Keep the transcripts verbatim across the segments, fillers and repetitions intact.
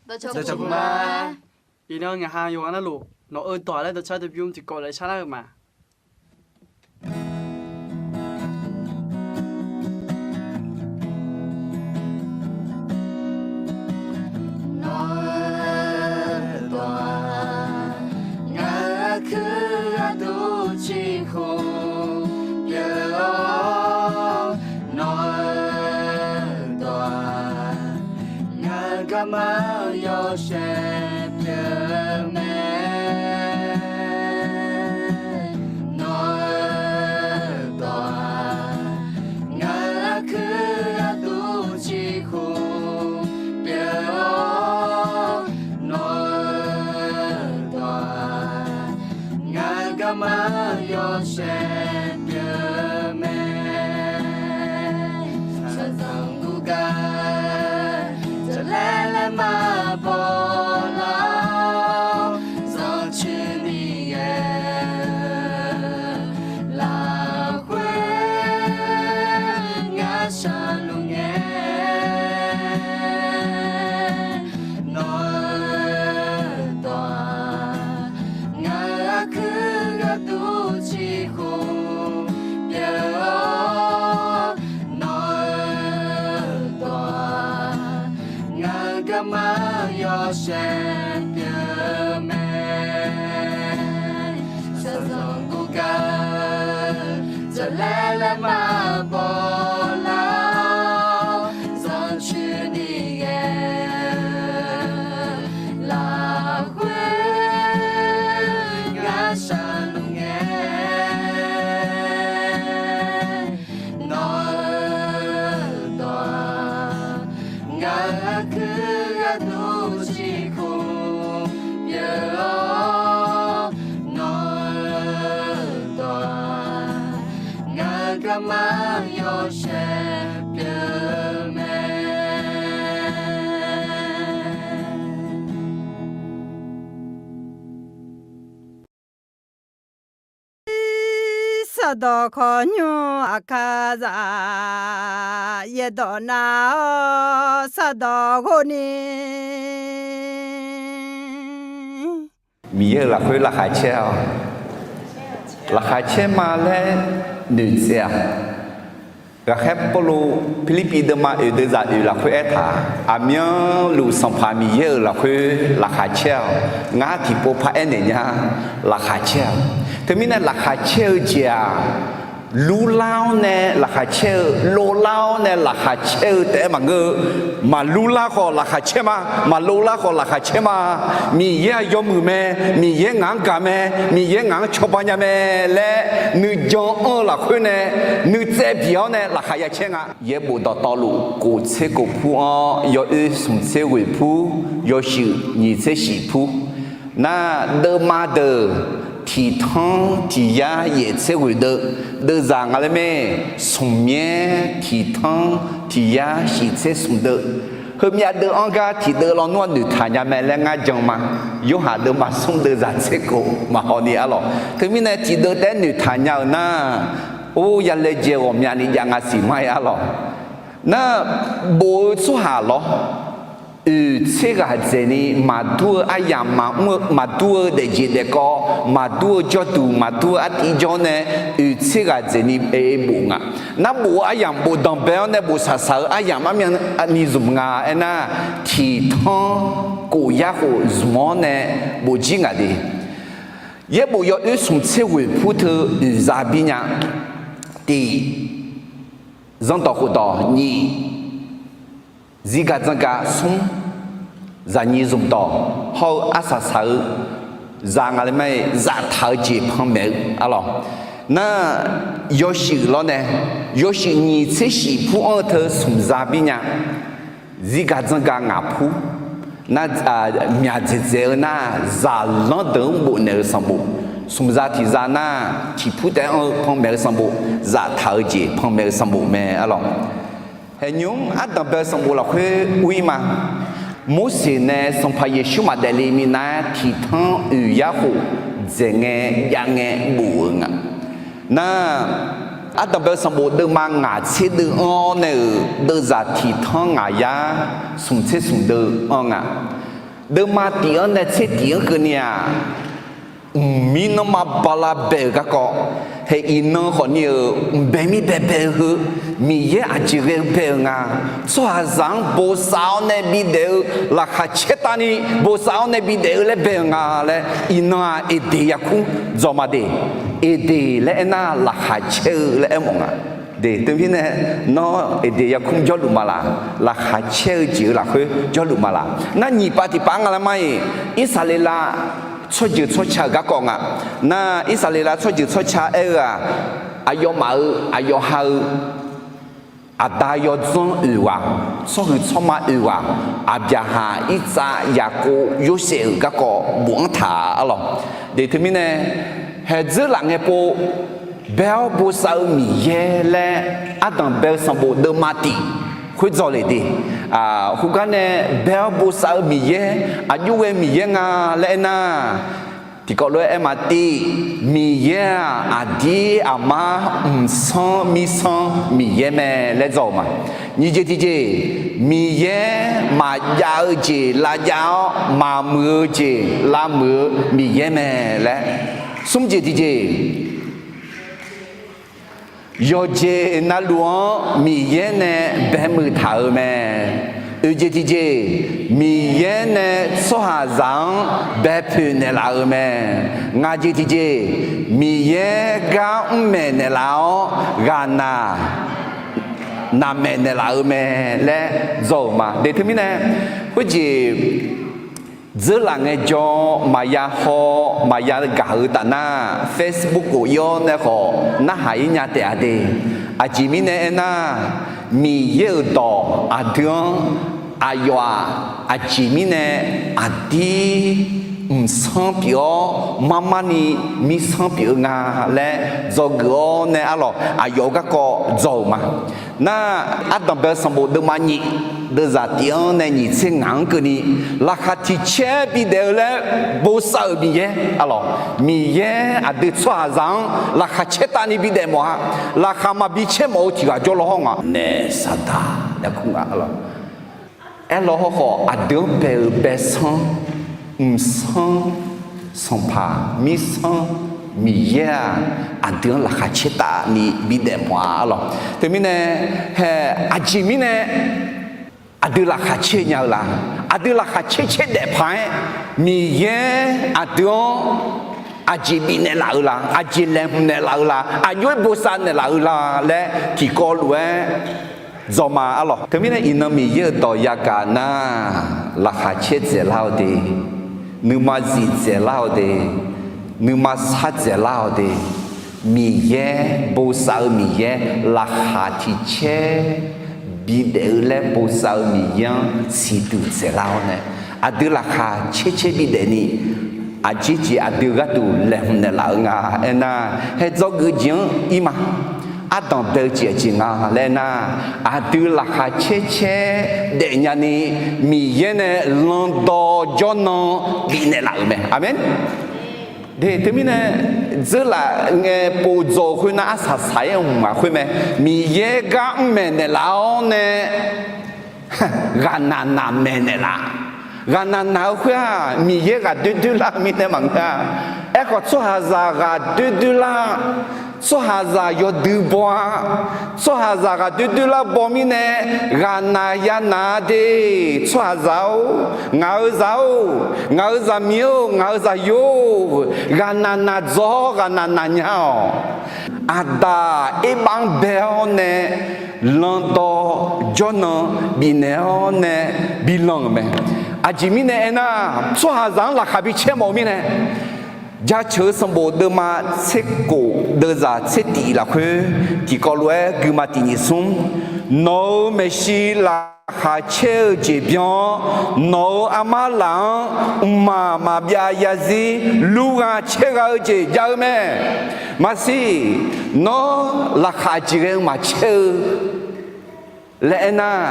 Dawqcawq puq ma. Iqnan ngaq ha yawqghaq navluf nawq-eu dawq laer dawqcar dawqbymr tiqkawv laer sharlar-eu ma. Nawq-eu dawq-aq, ngaq-euq aqkuir gharduq ciqkhmq pyeuf-awr, nawq-eu dawq-aq, ngaq-euq garma yawshaef pyeuf mae. Nawq-eu dawq-aq, ngaq-euq aqkuir gharduq ciqkhmq pyeuf-awr, nawq-eu dawq-aq, ngaq-euq garma yawshaef pyeuf mae. Shaqzanq guvgar jaqlaer laer maqbaw lar-awr, zanrcoeni ghae-eu lafkhoer ngar shaqluf ngae. Nawq-eu dawq-aq, ngaq-euq aqkuir gharduq ciqkhmq pyeuf-awr, nawq-eu dawq-aq, ngaq-euq garma yawshaef pyeuf mae. Shaqzanq guvgar jaqlaer laer maqbaw lar-awr, zanrcoeni ghae-eu lafkhoer ngar shaqluf ngae. Nawq-eu dawq-aq, ngaq-euq aqkuir gharduq ciqkhmq pyeuf-awr, nawq-eu dawq-aq, ngaq-euq garma yawshaef pyeuf mae. Sardawq khawqnymr aqkar zaf, yaerdawq nav-awr sardawq ghov ni. Miqyaer-euq lafkhoer laqkhaq caer-awq. Laqkhaq caer ma laer noeqtsaev-aq, ghaqkhaer Pawrluv Pirlirpiv deuvma oeq deuvzaq oeq lafkhoer aertaq, aqmyanluf Sanqpaq Miqyaer-euq lafkhoer laqkhaq caer-awq. Ngar tiqpov paraer naeq nya, laqkhaq caer-awq. Teumirnae laqkhaq caer-eu jeq-aq, lurlar-awr nae laqkhaq caer-eu, lovlar-awr nae laqkhaq caer-eu taef-aer maqngeur-eu. Maqlurlar khawf laqkhaq caer ma, maqlovlar khawf laqkhaq caer ma. Miqyaer-aq yawmuiq mae, Miqyaer ngaq-anr gaq mae, Miqyaer ngaq-anr cawba nya mae laer nuijan anr-eu lafkhoer nae, nuitsaev biq-awr nae laqkhaq ya caer nga. Yaerbof dawqtawvluf kof tser kof pur-anr yawoer smq tser ghoeq pur, yawshuif nyiq tser shif pur. Nar, deuvma deuq tiq tanr tiq yar yaef tser ghoeq deuv, deuvzaq nga laer mae. Smq myaer tiq tanr tiq yar shif tser smq deuv. Heumyav deuv-anr gar tiqdeuv lawnmr-anr noeqtaq nya mae laer ngar jan ma. Yorhaq deuvma smr deuvzaq tser kof maqhaw ni arlawq. Teumirnae tiqdeuv taef-aer noeqtaq nya-euq nar, or, ya laejae ghawqmyani jav nga siq ma-aer arlawq. Nar, bof-eu tsawrhaq lawr, oeq tser ghaq dzaeqni maqdur-eu aryamq maqmr-eu, maqdur-eu daefjeq daefkawv, maqdur-eu jawrduq, maqdur-eu artiv jawr nae, oeq tser ghaq dzaeqni aer bof nga. Nar, bof-eu aryamq bof danqbae-awr nae bof saqsaq-eu aryamq armyavni zmq nga aernar, tiq tanr kof yar khof zmq-awr nae bof jir ngaq de. Yaerbof yawoer smq tser ghoeq pur teu oeq za bir nya. Tiq, zanrdawq khofdawq nyiq, zirgaq dzanrgaq smr, zaqnyiq zmqdawq hawr-eu arsaq saq-eu za nga laer ma-aer zaftaq-eu jeq panmaeq-eu arlawq. Nar, yawshuif lawr nae, yawshuif nyiq tser shif pur-anr-eu teu smq za bir nya. Zirgaq dzanrgaq ngaq pur. Nar, myaq dzaeqdzaeq-eu nar, zaqlanr deuq-anr bofnaeq-eu sanqbof. Smq za tiq za nar, tiq pur taef-anr-eu panmaeq-eu sanqbof, zaftaq-eu jeq panmaeq-eu sanqbof mae arlawq. Haeqnymr ardanqbae-eu sanqbof lafkhoer ur-ir ma. Morseq nae Sanqpaq Yeqsur maqdaef le minav-aer tiq tanr oeq yar khof dzaeq ngae jav ngae bof-eu nga. Nar, ardanqbae-eu sanqbof deuvma ngaq tser deuv-anr nae-euq deuvzaq tiq tanr ngaq yar smq tser smq deuv-anr nga. Deuvma tif-anr nae tser tif-anr keuvni-aq, mqmir nanrma bala bae-euq garkawv, hae iqnan khawfni-euq mqbae mir baebae-eu heu, Miqyaer aqjeq ghae-eu bae-euq nga, tsawrhaqzaq-anr bosav-awr nae bidaef-eu laqkhaq caertavni bosav-awr nae bidaef-eu laer bae-euq nga laer iqnan-aq Eqdeq yarkmr dzaw ma de. Eqdeq laer aernar laqkhaq caer-eu laer aermawf nga. De teumirnae, nawr Eqdeq yarkmr jawrluf ma laq, laqkhaq caer-eu jeq-eu lafkhoer jawrluf ma laq. Nar nyiq pav tiqpav nga laer mar-iq, Irsaqleqlav tsawrjeuq tsawrca-euq garkawv nga. Nar Irsaqleqlav tsawrjeuq tsawrca aer-eu-aq, aqyawfmaf-euq aqyawf ha-eu aqda yawdzanr oeq ghaq, tsawrhuiq tsawrma oeq ghaq, Aqbyaqhaq, Irtsav, Yaqkov, Yorsaev-euq garkawv bof-anr taq-a lawq. De teumirnae, haeq dzeurlaf ngae pov, bae-awr bosav-eu Miqyaer laer ardanq bae-eu sanqbof deuvma tif khoer dzaw le de. Khoergar nae bae-awr bosav-eu Miqyaer, aqjox ghae Miqyaer nga laer aernar, tiqkawv lof-aer aer ma tiv, Miqyaer-aq aqdir aqmar mqsanr mirsanr Miqyaer mae laer dzaw-euq ma. Nyiq jeq tiqjeq, Miqyaer maqjav-eu jeq lavjav-awr maqmuiq-eu jeq lavmuiq-eu Miqyaer mae laer. Smr jeq tiqjeq, yawqjeq navluf-anr Miqyaer nae baemuiq taq-euq mae. Oeq jeq tiqjeq, Miqyaer nae tsawrhaqzaq-anr baepoeq naeqlaf-euq mae. Ngaq jeq tiqjeq, Miqyaer gar mr maeq naeqlaf-awr ghaqnaq naqmaeq naeqlaf-euq mae laer dzaw-euq ma. De teumirnae, khoerjeq dzeurlaf ngaejawr maqya haw maqya gaq-eu taf nar, Facebook khof ir-awr nae khawf narhaq ir nya taef-a de. Aqjeq mirnae aernar, Miqyaer-euq dawq aqdui-anr aqyawf-aq aqjeq mirnae aqdir mqsanr pyeuf-awr marmarni mirsanr pyeuf-eu nga laer dzawgeuf-awr nae arlawq aqyawf-euq garkawv dzaw-euq ma. Nar, ardanq bae-eu sanqbof deuvma nyiq, deuvzaq tif-anr nae nyiq tser ngaq-anr keuvni, laqkhaq tiq caer bidaef-eu laer bosav-euq Miqyaer arlawq, Miqyaer aqdui tsawrhaqzaq-anr laqkhaq caertavni bidaef mawf-a. Laqkhaq maqbi caer mawf-eu tiq ghaq jawr law hawr nga nae saqdaq laer kur nga arlawq. Aerlaw hawrkhawf aqdui-anr bae-eu baesanr, mqsanr, sanqpaq, mirsanr, Miqyaer-aq aqdui-anr laqkhaq caertavni bidaef mawf-a arlawq. Teumirnae, hae aqjeq mirnae aqdui laqkhaq caer nya-eu la? Aqdui laqkhaq caer caer daef paq-aer, Miqyaer aqdui-anr aqjeq bifnaeq laf-eu la? Aqjeq laeqhmq naeqlaf-eu la? Aqjox-aer bosav naeqlaf-eu la laer tiqkawv lof-aer dzaw ma arlawq. Teumirnae iqnan Miqyaer-euq dawq yagaq nar, laqkhaq caer dzaeqlar-awq de, nuima zif dzaeqlar-awq de, nuima sar dzaeqlar-awq de, Miqyaer bosav-eu Miqyaer laqkhaq tiqcaer bidaef-eu laer bosav-eu Miqyaer-anr siqduq dzaeqlar-awr nae, aqdui laqkhaq caer caer bidaef ni, aqjeq jeq aqdui gharduq laeqhmq naeqlaf-eu nga aernar, hae dzawgeuf jeq-anr ir ma. Ardanq bae-eu jeq aqjeq nga laer aernar, aqdui laqkhaq caer caer daefnya ni, Miqyaer nae lanqdawq jawrnan bifnaeq laf-euq mae. Aqmeq. De teumirnae, dzeurlaf ngae pov dzaw-eu khoernar arsaq saq-aer hmq-aq khoer mae. Miqyaer gar mr maeq naeqlaf-awr nae, ghaqnaq naq maeq naeqlaf. Ghaqnaq naq-eu khoer-aq Miqyaer ghaq doer doer lar-eu mirnae maqngeur-a. Aerkhawf tsawrhaqzaq ghaq doer doer lar, tsawrhaqzaq yawdui baw-a. Tsawrhaqzaq ghaq doer doer lar baw mirnae, ghaqnaq ya naq-a de. Tsawrhaqzaq-or, ngaq-euq zaq-or, ngaq-euq zaqmiq-or, ngaq-euq zaqyo-or, ghaqnaq naq dzaw-awr ghaqnaq naq nya-awq. Aqdaq erbav-anr bae-awr nae lanqdawq jawrnan bifnaeq-awr nae bilanq-euq mae. Aqjeq mirnae aernar, tsawrhaqzaq-anr laqkhaq bi caer mawf-eu mirnae, Jaceuq-eu sanqbof deuvma tser kof deuvzaq tser tif lafkhoer tiqkawv lof-aer guima tiq nyiq smr, nawq-euq maeqshi laqkhaq caer-eu jeq byan-awr, nawq-euq armar laf-anr mqmaq maqbyav zarzir lur gha caer gha-eu jeq jav-eu mae. Maqsiq, nawr laqkhaq jeq ghae-eu maqcaer-eu laer aernar,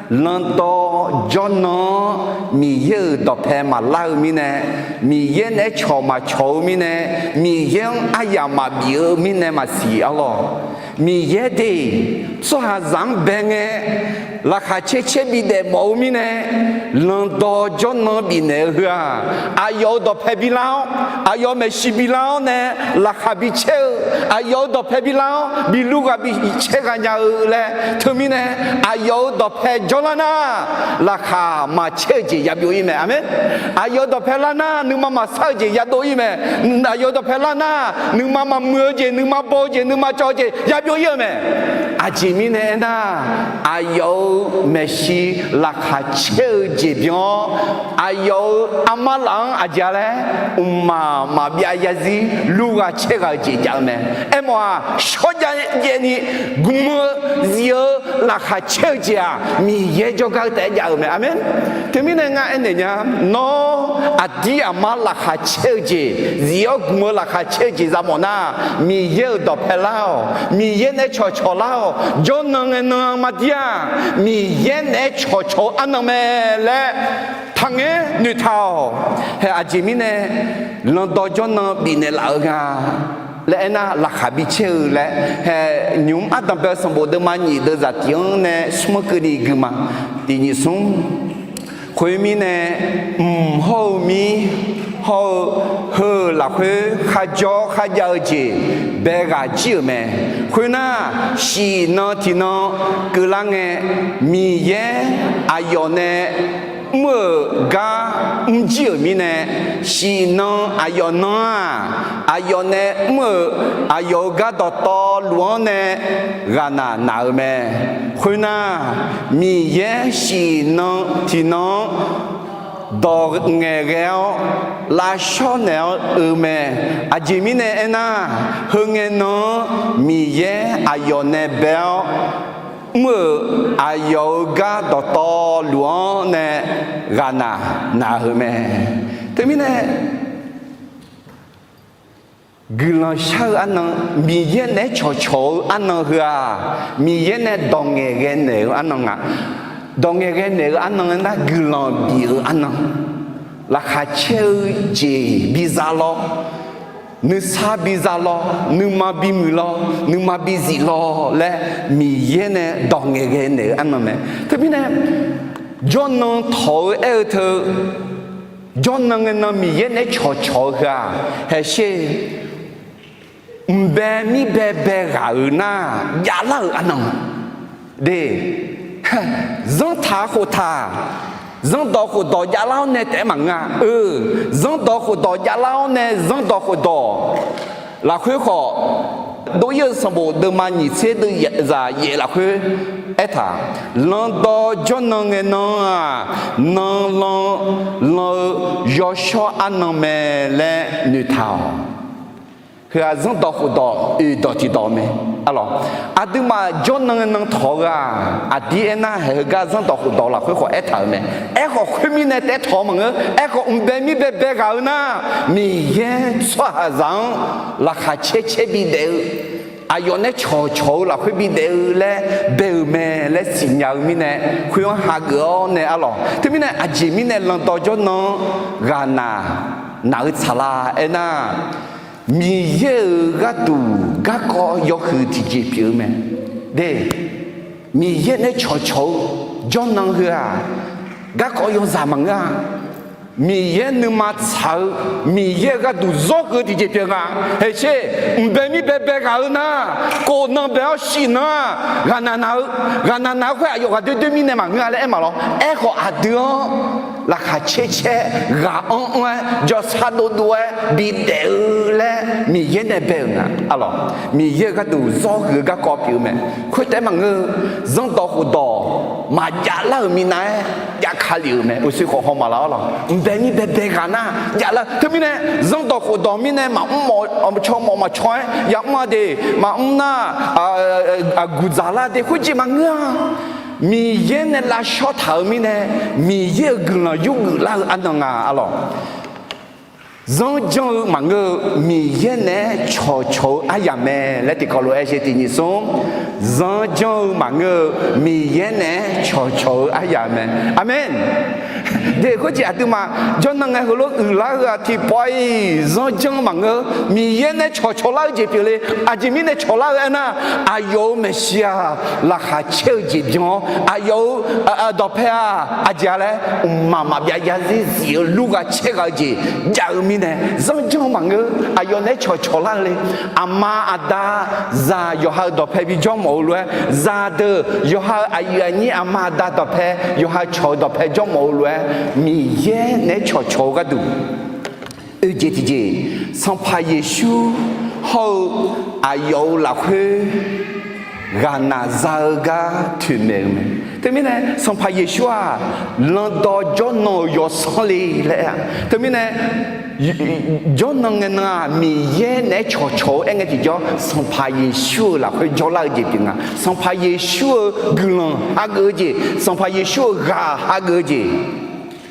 lanqdawq jawrnan-anr Miqyaer-euq dawqpae maqlar-eu mirnae, Miqyaer naeq-aer cawq maqcawq-eu mirnae, Miqyaer-anr aryamq maqbif-eu mirnae maqsiq arlawq. Miqyaer de, tsawrhaqzaq-anr bae ngae, laqkhaq caer caer bidaef mawf-eu mirnae, landawv jawrnan bifnaeq-eu heu-aq, aqyawf-euq dawqpae bilar-awr, aqyawf maeqshi bilar-awr nae laqkhaq bicaer-eu, aqyawf-euq dawqpae bilar-awr bi lur ghaq bi caer ghaq nya-eu laer teumirnae, aqyawf-euq dawqpae jawrlar nar, laqkhaq maqcaer-eu jeq yabyov ir mae. Aqmeq. Aqyawf-euq dawqpae lar nar, nuima maqsar-eu jeq yadov ir mae. Aqyawf-euq dawqpae lar nar, nuima maqmuiq-eu jeq, nuima baw-eu jeq, nuima cawv-eu jeq yabyov ir-eu mae. Aqjeq mirnae aernar, aqyawf-euq maeqshi laqkhaq caer-eu jeq byan-awr, aqyawf-euq armar laf-anr aqjeq-a laer, mqmaq maqbyav zarzir lur ghaq caer ghaq-eu jeq jav-eu mae. Aermawf-aq, shawrjav jaevni gmq-eu zif-eu laqkhaq caer-eu jeq-aq, Miqyaer jawrgar-eu taef-aer jav-eu mae. Aqmeq. Teumirnae ngar aernaeq nya, nawr aqdir aqmar laqkhaq caer-eu jeq, zif-awr gmq-eu laqkhaq caer-eu jeq za mawf nar, Miqyaer-euq dawqpae lar-awq. Miqyaer naeq-aer cawqcawq lar-awq. Jawrnan ngae nan-a maqdir-aq, Miqyaer naeq-aer cawqcawq-eu arnan mae laer taqngaer noeqtaq-awq. Hae, aqjeq mirnae landawv jawrnan bifnaeq laf-eu nga laer aernar, laqkhaq bicaer-eu laer, hae, nymq-mr ardanqbae-eu sanqbof deuvma nyiq deuvzaq tiq-anr nae smr-anr keuvni gui ma. Tiq nyiq smr. Khoermirnae, mq hawr-eu mir hawr-eu heu-euq lafkhoer kharjawr kharjav-eu jeq bae ghaq jir-euq mae. Khoernar, shif nan tiq nan keuvlar ngae, Miqyaer aqyawf nae mr-euq gar mrjir-euq mirnae, shif nan aqyawf nan-aq, aqyawf nae mr-euq aqyawf-euq gar dawqtawvluf-anr nae ghaqnaq naq-eu mae. Khoernar, Miqyaer shif nan tiq nan-anr dawq ngaeqghae-awr lavshawr naeq-awr oe mae. Aqjeq mirnae aernar, heu ngae nan-anr Miqyaer aqyawf nae bae-awr mr-euq aqyawf-euq gar dawqtawvluf-anr nae ghaqnaq naq-eu mae. Teumirnae, guiqlanq shar-eu arnan, Miqyaer naeq-aer cawqcawq-eu arnan heu-aq, Miqyaer nae dawq ngaeqghae naeq-eu arnan nga. Dawq ngaeqghae naeq-eu arnan nar, guiqlanq bif-eu arnan, laqkhaq caer-eu jeq biza lawr, nuisar biza lawr, nuima bimuiq lawr, nuima bizif lawr laer Miqyaer nae dawq ngaeqghae naeq-eu arnan mae. Teumirnae, jawrnan tawq-eu aer-eu teu, jawrnan ngae nan Miqyaer naeq-aer cawqcawq-eu heu-aq, haesher, mqbae mirbae bae ghaq-euq nar javlar-euq arnan de. Zanrtaq khoftaq, zanrdawq khofdawq javlar-awr nae taef-aer maqngeur-a. Eu, zanrdawq khofdawq javlar-awr nae zanrdawq khofdawq lafkhoer khawf, dov-ir-eu sanqbof deuvma nyiq tser deuvzaq yaef lafkhoer aertaq, landawv jawrnan ngae nan-aq, nan lan lan-eu yawshawr arnan mae laer noeqtaq-awq. Heu-aq zanrdawq khofdawq oeq dawq tiq dawq mae. Arlawq, aqduimaf jawrnan ngae nan tawq-eu-aq, aqdir aernar haeq heugar zanrdawq khofdawq lafkhoer khawf aertaq-euq mae. Aerkhawf khoermirnae taef-aer tawq-eu maqngeur. Aerkhawf mqbae mirbae bae ghaq-eu nar, Miqyaer tsawrhaqzaq-anr laqkhaq caer caer bidaef-eu, aqyawf nae cawqcawq-eu lafkhoer bidaef-eu laer bae-euq mae laer siqnya-eu mirnae, khoer-anr hageuf-awr nae arlawq. Teumirnae aqjeq mirnae landawv jawrnan-anr ghaqnaq naq-eu tsaqlar aernar, Miqyaer-euq gharduq garkawv yawhuiq tiqjeq pyeuf-eu mae. De, Miqyaer nae cawqcawq-eu jawrnan heu-aq, garkawv yawzaq maqngeur-a. Miqyaer nuima tsaq-eu, Miqyaer-euq gharduq zawr keuv tiqjeq pyeuf nga. Haesher, mqbae mirbae bae ghaq-eu nar, kof nan bae-awr shif nan-aq, ghaqnaq naq-eu, ghaqnaq naq-eu khoer aqyawf ghaqdoer doer mirnae maqngeur-a laer aer maqlawr. Aerkhawf aqdui-anr laqkhaq caer caer, ghaq anr anr-aer, jawrsar dov dov-aer bidaef-eu laer Miqyaer nae bae-euq nga. Arlawq, Miqyaer-euq gharduq zawr huiq-eu garkawv pyeuf-eu mae. Khoertaef maqngeur-eu, zanrdawq khofdawq maqjav lar-euq minav-aer jav ka lef-euq mae. Uqshoe khawf haw maqlaf-awr lawq. Mqbae mirbae bae ghaq nar jav lar-eu. Teumirnae zanrdawq khofdawq mirnae maqmr mawf, caw mawf maqcaw-aer yamr-a de, maqmr nar, aqguq dzaqlar de khoerjeq maqngeur-a. Miqyaer nae lavshawr taq-euq mirnae, Miqyaer-euq guiqlanq yurgeuf lar-eu arnan nga. Arlawq, zanr janr-eu maqngeur-eu, Miqyaer naeq-aer cawqcawq-eu aryamq mae laer tiqkawv lof-aer aer sher. Tiq nyiq smr, zanr janr-eu maqngeur-eu, Miqyaer naeq-aer cawqcawq-eu aryamq mae. Aqmeq. De, khoerjeq aqduimaf jawrnan ngae heulof uiqlar-eu-aq tiqpawf-iq zanrjanr maqngeur. Miqyaer nae cawqcawq lar-eu jeq pyeufle. Aqjeq mirnae cawqlar-eu aernar, aqyawf-euq maeqshi-aq laqkhaq caer-eu jeq byan-awr, aqyawf-euq dawqpae-aq aqjeq-a laer mqmaq maqbyav yarzir zif-eu lur gha caer gha-eu jeq jav-eu mirnae zanrjanr maqngeur. Aqyawf naeq-aer cawqcawq lar-eu le. Aqma aqda zaq yawqha-euq dawqpae bijawr mawf-eu lof-aer, zaqdeuq yawqha-euq aqyuif aqnyir aqma aqda dawqpae, yawqha cawq-eu dawqpae jawr mawf-eu lof-aer, Miqyaer naeq-aer cawqcawq-eu gharduq oe jeq tiqjeq, Sanqpaq Yeqsur hawr-eu aqyawf-euq lafkhoer ghaqnaq za-eu gar toeqmaeq-eu mae. Teumirnae Sanqpaq Yeqsur-aq, landawv jawrnan-euq yawsanr le laer-a. Teumirnae jawrnan ngaenan-aq, Miqyaer naeq-aer cawqcawq-eu aer ngae tiqjawr, Sanqpaq Yeqsur-euq lafkhoer jawrlar-eu jeq pyeuf nga. Sanqpaq Yeqsur-euq guiqlanq hageuf-eu jeq, Sanqpaq Yeqsur-euq ghaq hageuf-eu jeq.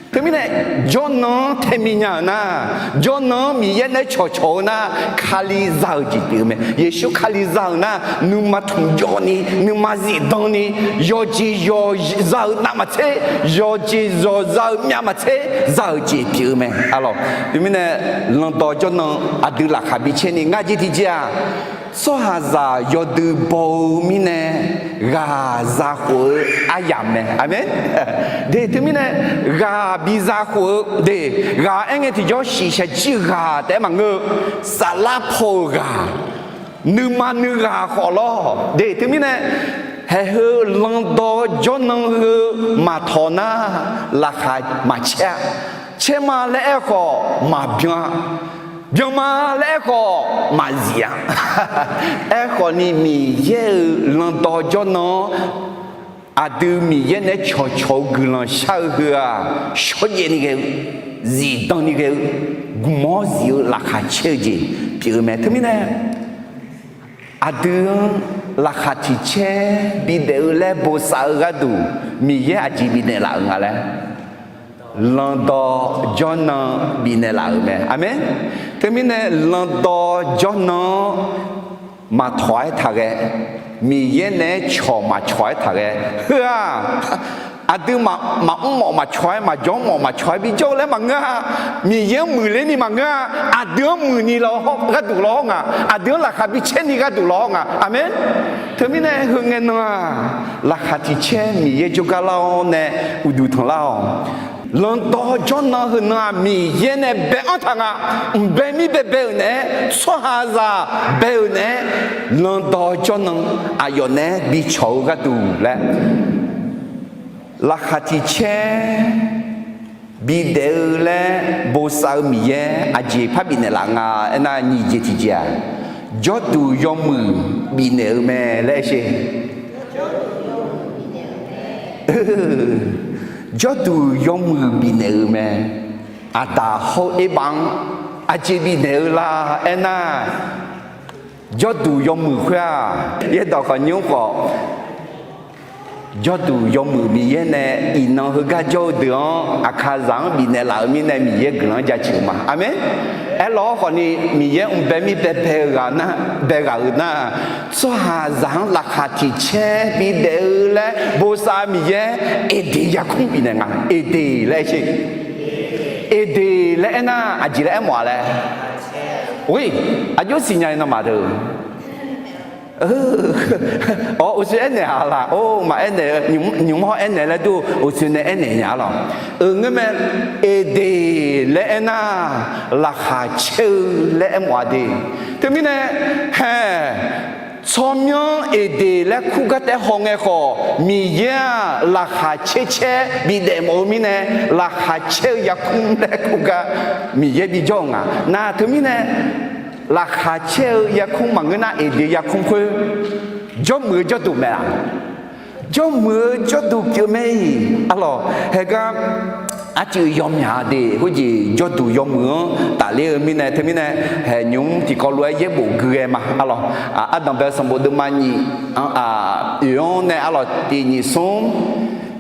Teumirnae jawrnan-anr tae minya-euq nar, jawrnan-anr Miqyaer naeq-aer cawqcawq-eu nar, Kali za-euq jeq pyeuf-eu mae. Yeqsur Kali za-euq nar, nuima tmq jawvni, nuima zifdan ni, yawqjeq yawqza-euq navmaqtser, yawqjeq yawqza-euq myavmaqtser za-euq jeq pyeuf-eu mae. Aqlawq, teumirnae landawv jawrnan aqdui laqkhaq bi caer ni ngar jeq tiqjeq-aq, tsawrhaqzaq yawdui baw-eu mirnae ghaq zakhof-eu aryamq mae. Aqmeq. De, teumirnae ghaq bi zakhof-eu de, ghaq aer ngae tiqjawr shiqshaq jir ghaq taef-aer maqngeur-eu, saflar paw-euq ghaq, nuima nuighaq khawf lawr de. Teumirnae haeq heu landawv jawrnan heu maqtawq nar, laqkhaq maqcaer-a. Caer ma laer aerkhawf maqbyan-a. Byan ma laer aerkhawf maqzif-a. Aerkhawfni Miqyaer-euq landawv jawrnan-anr aqdui Miqyaer naeq-aer cawqcawq-eu guiqlanq shar-eu heu-aq, shawrjaev ni ghae-eu, zifdan ni ghae-eu, gmq-awr zif-eu laqkhaq caer-eu jeq pyeuf-eu mae. Teumirnae aqdui-anr laqkhaq tiqcaer bidaef-eu laer bosav-eu gharduq Miqyaer aqjeq bifnaeq laf-euq nga laer, landawv jawrnan bifnaeq laf-euq mae. Aqmeq. Teumirnae landawv jawrnan-anr maqtawq-aer taqghae, Miqyaer naeq-aer cawq maqcawq-aer taqghae. Heu-aq, aqdui maqmr mawf maqcawq-aer, maqjawr mawf maqcawq-aer bijawr-eu laer maqngeur-a. Miqyaer-anr muiqler ni maqngeur-a. Aqdui-anr muiqni gharduq lawr nga. Aqdui-anr laqkhaq bi caer ni gharduq lawr nga. Aqmeq. Teumirnae heu ngae nan-aq, laqkhaq tiqcaer Miqyaer jawrgar lar-awr nae uqduq tanqlar-awq. Landawv jawrnan heu nan-aq, Miqyaer nae bae-anr taq nga. Mqbae mir baebae-euq naeq-aer, tsawrhaqzaq bae-euq naeq-aer, landawv jawrnan aqyawf naeq-aer bicawq-eu gharduq laer, laqkhaq tiqcaer bidaef-eu laer bosav-eu Miqyaer aqjeq par bifnaeq laf nga aernar, nyiq jeq tiqjeq-aq, jawrduq yawmuiq bifnaeq-eu mae laer aer sher. Jawrduq yawmuiq bifnaeq-eu mae. Aqdaq hawr-eu erbav-anr aqjeq bifnaeq-eu la aernar, jawrduq yawmuiq khoer-aq, yaerdawq khawf nymr khawf, jawrduq yawmuiq Miqyaer nae iqnan heugar jawr-eu deuq-anr aqkaqzaq-anr bifnaeq laf-euq mirnae Miqyaer guiqlanq-anr jaceuq-eu ma. Aqmeq. Aerlawq-awr khawfni Miqyaer mqbae mir baebae-eu ghaq nar, bae ghaq-euq nar, tsawrhaqzaq-anr laqkhaq tiqcaer bidaef-eu laer bosav Miqyaer Eqdeq yarkmr bifnaeq nga. Eqdeq laer aer sher. Eqdeq laer aernar aqjeq laer aermawf-a laer. Oi, aqjox siqnya-i nawmaf deuq. Awq, uqshoe aernaeq-a laq? Or, maqaer naeq-eu, nymq-mr hawr aernaeq laer dur, uqshoe nae aernaeq nya-a lawq. Euq, ngeurmae, Eqdeq laer aernar, laqkhaq caer-eu laer aermawf-a de. Teumirnae, haeq, tsawrmyanr Eqdeq laer kur gar taef haw ngae khawf, Miqyaer-aq laqkhaq caer caer bidaef mawf-eu mirnae, laqkhaq caer-eu yarkmr laer kur gar Miqyaer bijawr-eu nga. Nar teumirnae, laqkhaq caer-eu yarkmr maqngeur nar, Eqdeq yarkmr khoer jawrmuiq-eu jawrduq mae-aq? Jawrmuiq-eu jawrduq pyeuf mae-iq. Aqlawq, haegar arcuiv yawmyaq de, khoerjeq jawrduq yawmuiq-anr tafler-eu mirnae, teumirnae, haeq nymq-mr tiqkawv lof-aer yaerbof gui ghae ma. Aqlawq, ardanq bae-eu sanqbof deuvma nyiq-anr, oeq-anr nae aqlawq tiq nyiq smr,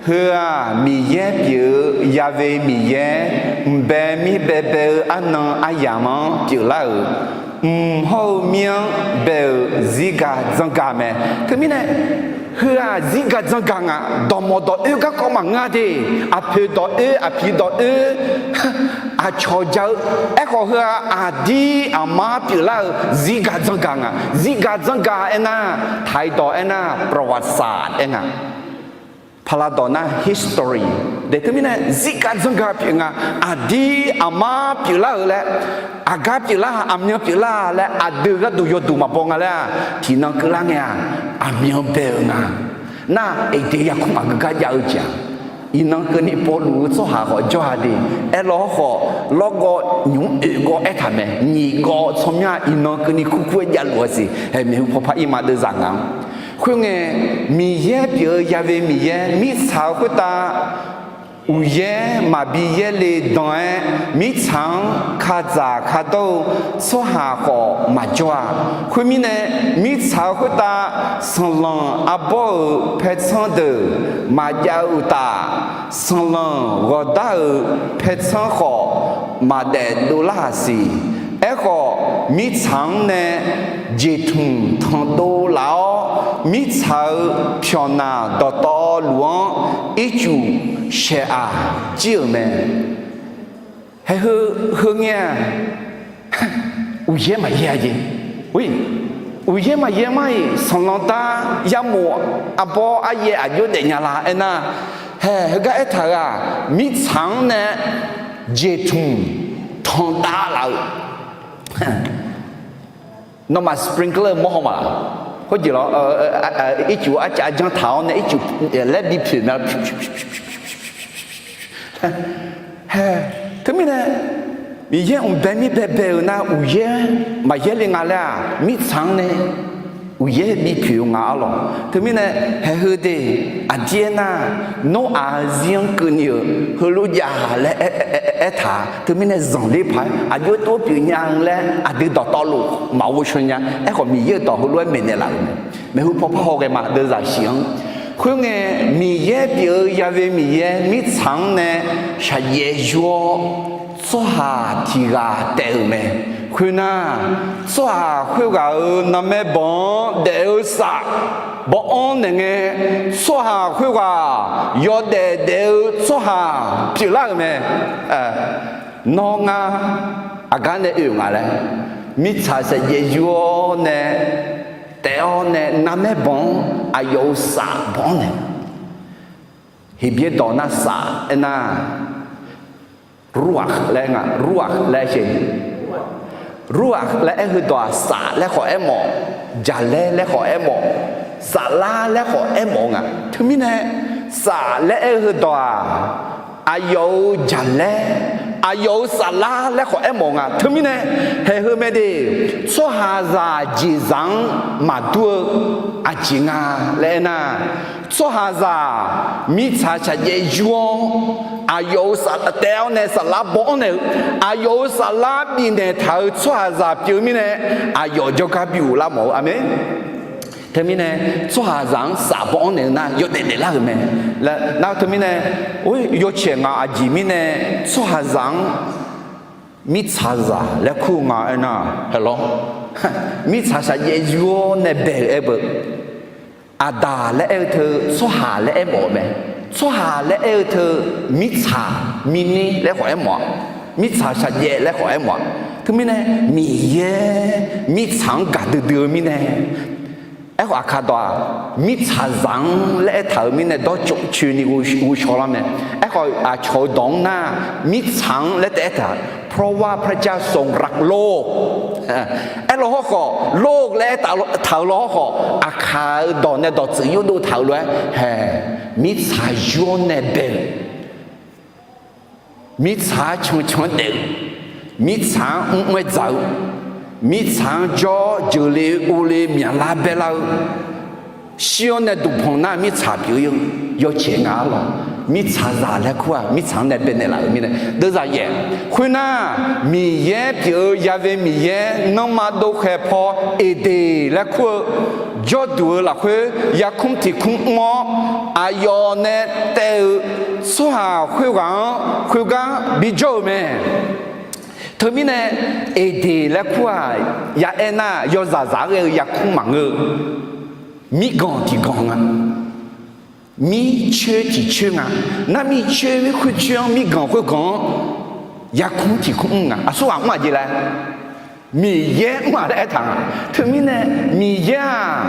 heu-aq Miqyaer pyeuf-eu Ya've Miqyaer, mqbae mir baebae-eu arnan aryamq-anr pyeuflar-euq, mq hawr-eu mir-anr bae-euq zirgaq zanrgaq mae. Teumirnae, Heu-aq zirgaq dzanrgaq nga. Dawqmawf dawq oer garkawv maqngeur-a de. Aqpoeq dawq oer, aqpiq dawq oer, aqcawq ja-eu. Aerkhawf heu-aq aqdir aqmar pyeuflar-eu zirgaq dzanrgaq nga. Zirgaq dzanrgaq aernar, taq-iq dawq aernar ประวัติศาสตร์ aer nga. Paqlaq dawq nar history. De teumirnae zirgaq dzanrgaq pyeuf nga. Aqdir aqmar pyeuflar-euq laer, aqgar pyeuflar, aqmyan pyeuflar laer aqdui gharduq yawduq maqbaw nga laer-aq, tiqnan keuvlar ngae-aq, aqmyan bae-euq nga. Nar, Eqdeq yarkmr maqgeu gar jav-eu jeq-aq, iqnan keuvni Pawrluv-eu tsawrhaq khawf jawr-a de. Aerlawr khawf, lawrgawv nymq-mr oeq gawv aertaq mae. Nyiq gawv tsawrmyanr-aq iqnan keuvni kurkur-aer javluf-a siq. Haeq maeqhu pawpar ir ma deuvzaq ngaq-anr. Khoerngae, Miqyaer pyeuf-eu yave Miqyaer mirtsaq-eu khoertav uqyaer maqbi yaerle dan-aer, mirtsaq-anr kadzaq kadawr-eu tsawrhaq khawf maqjawr-a. Khoermirnae, mirtsaq-eu khoertav sanqlanq arbawr-euq paertsanr deuq maqjav-eu uqtaf, sanqlanq ghawqdar-euq paertsanr khawf maqdaef dovlar-aq siq. Aerkhawf, mirtsaq-anr nae jeqtmq tanqdov laf-awr, mirtsaq-euq pyawqnaq dawqtawvluf-anr ircuf shaeq-aq jir-euq mae. Haeq heu, heu ngae-aq, uqyaer maqyaer-a jeq. Uqyaer maqyaer mar-iq, sanqlanq dar yarmof arbawr aryaev aqjox daef nya la aernar, haeq heugar aertaq-euq-aq, mirtsaq-anr nae jeqtmq tanqdav laf-eu Nawmaf sprinkler mawr haw ma laq? Khoerjeq lawr, ircuf arcav janr taq-awr nae ircuf laer bipoeq mae. Haeq, teumirnae Miqyaer mqbae mir baebae-euq nar uqyaer maqyaer le nga laer-aq, mirtsaq-anr nae uqyaer bipoeq-eu nga arlawq. Teumirnae haeq heu de, aqdir aernar, Noraq-eu zir-anr keuvni-euq heulof jav laer aertaq-a. Teumirnae zanqler paq-aer aqjox tov pyeuf nya-eu laer aqdui dawqtawvluf maqghov shaw nya. Aerkhawf Miqyaer-euq dawq heulof-aer maeqnaeq laf-euq mae. Maeqhu pawpar haw ghae ma deuvzaq shif-anr. Khoerngae, Miqyaer pyeuf-eu yave Miqyaer mirtsaq-anr nae shaqjaev yur-awr, tsawrhaq tiq ghaq taef-euq mae. Khoernar, tsawrhaq khoerghaq-euq narmaer banq-anr daef-eu saf baw-anr naeq ngae, tsawrhaq khoerghaq yawdaef daef-eu tsawrhaq pyeuflar-euq mae. Nawr ngar aqgar nae oe-euq nga laer, mirtsaq shaqjaev yur-awr nae taef-awr nae narmaer banq-anr aqyawf-euq saf baw-anr naeq. Heqbyaer dawq nar saf aernar, ruakh laer nga, ruakh laer aer shae. Ruakh laer aer heudawq-aq, saf laer khawf aermawf, jaqlaer laer khawf aermawf, saflar laer khawf aermawf-eu nga. Teumirnae, saf laer aer-eu heudawq-aq, aqyawf-euq jaqlaer, aqyawf-euq saflar laer khawf aermawf-eu nga. Teumirnae, haeq heu mae de, tsawrhaqzaq jeqzaq-anr maqdur-eu aqjeq nga laer aernar, tsawrhaqzaq mirtsaq shaqjaev yur-awr, aqyawf-euq saf taef-awr nae saflar baw-anr naeq-eu, aqyawf-euq saflar bifnaeq taq-euq tsawrhaqzaq pyeuf-eu mirnae, aqyawf jawrgar bi ghoflar mawf-eu. Aqmeq. Teumirnae, tsawrhaqzaq-anr saf baw-anr naeq-eu nar yawdaef daeflar-euq mae. Nar teumirnae, yawcaeq ngaq aqjeq mirnae tsawrhaqzaq-anr mirtsaqzaq laer kur-eu nga aernar, haeq lawr, mirtsaq shaqjaev yur-awr nae bae-euq aer beu. Aqdaq laer aer-eu teu tsawrhaq laer aermawf-eu mae. Tsawrhaq laer aer-eu teu mirtsaq, mirnir laer khawf aermawf-a. Mirtsaq shaqjaev laer khawf aermawf-a. Teumirnae, Miqyaer mirtsaq-anr gaqdui dui-eu mirnae, aerkhawf aqkar dawq-aq, mirtsaqzaq-anr laer aertaq-euq mirnae dawrcoeni ghovshaw lar mae. Aerkhawf aqcawq-eu dawq-anr nar, mirtsaq-anr laer taef aertaq, เพราะว่าพระเจ้าทรงรักโลก aer law hawrkhawf, โลก laer aertaq-euq law hawrkhawf, aqkaq-eu dawq nae dawqtsuif yurdov taq-euq lof-aer haeq, mirtsaq yur-awr nae bae-euq, mirtsaq-anr cancan-anr daef-eu, mirtsaq-anr mrmr-aer dzaq-eu, mirtsaq-anr jawr jeuqle uvle myaqlar baelar-eu, shir-awr nae duqbanq nar mirtsaq pyeuf-eu yawcaeq nga arlawq. Mirtsaqzaq laer kur-aq, mirtsaq-anr nae baenaeq laf-euq mirnae deuvzaq yaef. Khoernar, Miqyaer pyeuf-eu yave Miqyaer nanrma dovkhaeq paw Eqdeq laer kur-eu jawrduq-eu lafkhoer yarkmr tiq kmr mr-awr, aqyawf nae taev-eu tsawrhaq khoerghaq-anr khoergar bijawr-euq mae. Teumirnae, Eqdeq laer kur-aq, ya aernar yawzaqzaq-aer ghae-eu yarkmr maqngeur-eu Mirganq tiqganq nga. Mircoer tiqcoer nga. Nar mircoer khoercoer-anr mirganq khoerganq-anr yarkmr tiqkmr mr nga. Aqsurghaq mr-aq jeq laer, Miqyaer mr-aq laer aertaq nga. Teumirnae Miqyaer-aq,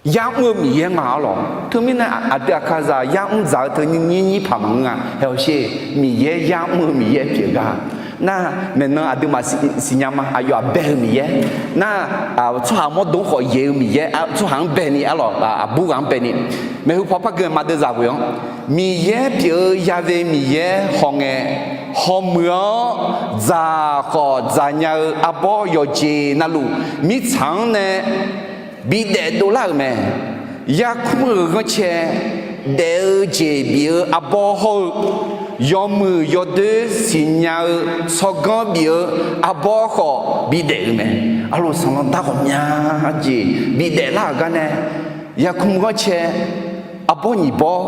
yar mr-eu Miqyaer nga arlawq. Teumirnae aqdui aqkazaq yar mr dzaq-eu teu nyir nyir paq maqngeur nga. Haeq hawsher, Miqyaer yar mr-eu Miqyaer pyeuf gar. Nar maeqnan aqduimaf siqnya ma. Aqyawf-aq bae-eu Miqyaer. Nar tsawrhaq mawrdo khawf yaeq-eu Miqyaer, tsawrhaq-anr baeni arlawq, aqbur ghaq-anr baeni. Maeqhu paw par gui ma deuvzaq ghoe-anr, Miqyaer pyeuf-eu yave Miqyaer hawngae, hawmuiq-awr dzaq khawf dzaqnya-eu arbawr yawqjeq navluf mirtsaq-anr nae bidaef dovlar-euq mae. Yarkmr-euq ghanrcae daef-eu jeq bif-eu arbawr hawr-eu, yawmuiq yawdoer siqnya-eu tsawrganr bif-eu arbawr khawf bidaef-euq mae. Arlawq, sanqlanq dar ghawqmya jeq bidaef lar-euq gar nae, yarkmr ghanrcae arbawr nyiq bawr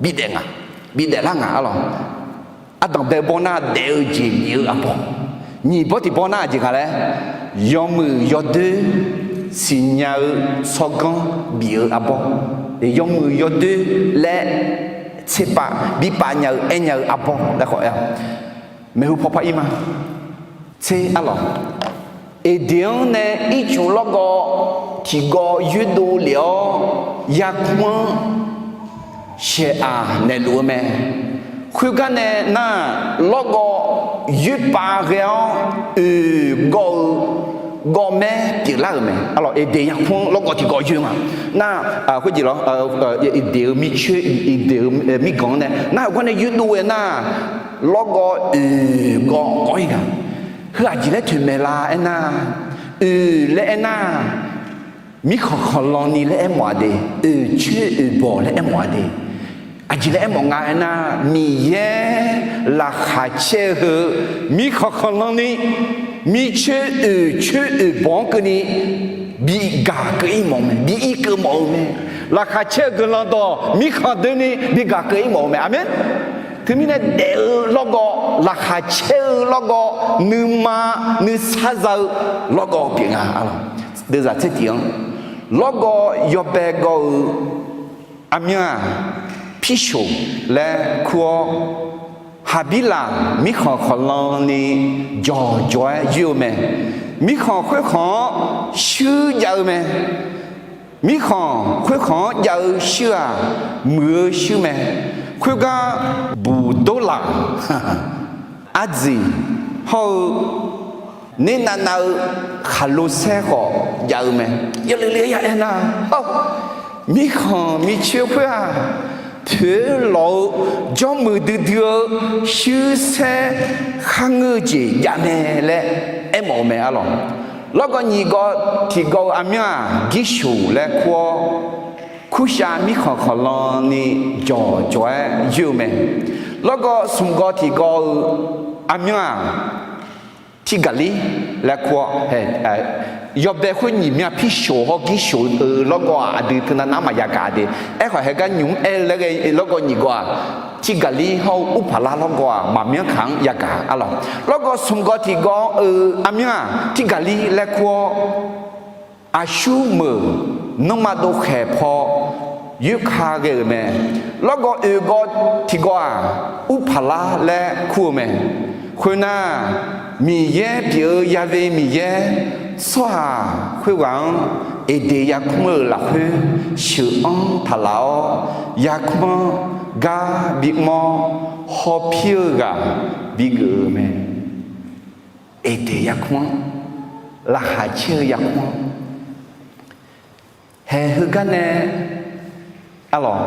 bidaef nga, bidaef lar nga arlawq. Ardanq bae bawr nar daef-eu jeq bif-eu arbawr, nyiq bawr tiq bawr nar aqjeq nga laer, yawmuiq yawdoer siqnya-eu tsawrganr bif-eu arbawr, yawmuiq yawdoer laer tserpav bipaf nya-eu aernya-eu arbawr laer khawf aer-a. Maeqhu paw par ir ma. Tser arlawq, Eqdeq-anr nae ircuf lawrgawv tiqgawv yoerdov lef-awr yarkmr-anr shaeq-aq naeqluf-eu mae. Khoergar nae nar-aq, lawrgawv yoerpav ghae-awr oeq gawv-eu gawvmaer pyeuflar-euq mae. Arlawq, Eqdeq yarkmr-anr lawrgawv tiqgawv yoer nga. Nar-aq, khoerjeq lawr, Eqdeq-eu mircoer, Eqdeq-eu mirganq-anr nae nar-aq, gar nae yoerdov-aer nar-aq, lawrgawv oeq gawv gawv-ir nga. Heu aqjeq laer toeqmaeq la aernar, oeq laer aernar, mirkhanq khanqlan ni laer aermawf-a de, oeq coer oeq bawq laer aermawf-a de. Aqjeq laer aermawf nga aernar, Miqyaer laqkhaq caer-eu heu, mirkhanq khanqlan ni, mircoer oeq coer oeq bawq-anr keuvni bi gaq keuv-ir mawf-eu mae, bi ir keuv mawf-eu mae. Laqkhaq caer-eu guiqlanq dawq mirkhanq doeni bi gaq keuv-ir mawf-eu mae. Aqmeq. Teumirnae daef-eu lawrgawv, laqkhaq caer-eu lawrgawv, nuima nuisar za-eu lawrgawv pyeuf nga. Deuvzaq tser tiq-anr, lawrgawv yawbae gawv-eu armyanr-aq, Pirshoq laer kur-awr, Haqbirlaq mirkhanq khanqlan ni jawqjawq-aer yoer-eu mae. Mirkhanq khoerkhanq-anr shuir jav-eu mae. Mirkhanq khoerkhanq-anr jav-eu shuir-aq, muiq-eu shuir mae. Khoergar, buqdorlaq, ardziq hawr-eu, ner navnav-eu khaqlo saer khawf jav-eu mae. Yawleuf le ya aernar, mirkhanq mircoer khoer-aq, poeq-aer lawq-eu jawrmuiq duidui-eu shuir saer kharngeur-eu jeq jav mae laer aermawf-eu mae arlawq. Lawrgawv nyiq gawv tiq gawv-eu armyanr-aq, Girshoq laer kur-awr, Kurshav mirkhanq khanqlan ni jawqjawq-aer yoer-eu mae. Lawrgawv smq gawv tiq gawv-eu armyanr-aq, Tirgaqlir laer kur-awr, yawbae khoer nyiq mya Pirshoq hawr Girshoq-eu lawrgawv-aq, aqdui teunav nar maqya gaq de. Aerkhawf, heugar nymq-mr aer-eu laer ghae lawrgawv nyiq gawv-aq, Tirgaqlir hawr-eu Urpaqlar lawrgawv-aq, maqmyanr kaq-anr ya gaq arlawq. Lawrgawv smq gawv tiq gawv-eu armyanr-aq, Tirgaqlir laer kur-awr, Aqsurmeuq nanrma dovkhaeq paw yoerka ghae-euq mae. Lawrgawv oeq gawv tiq gawv-aq, Urpaqlar laer kur-eu mae. Khoernar, Miqyaer pyeuf-eu Yave Miqyaer, tsawrhaq khoerghaq-anr Eqdeq yarkmr-euq lafkhoer sheuq-anr taqlaf-awr, yarkmr-anr gar bimawr hawpir-eu ghaq bigeuf-eu mae. Eqdeq yarkmr-anr, laqkhaq caer-eu yarkmr-anr, haeq heugar nae arlawq,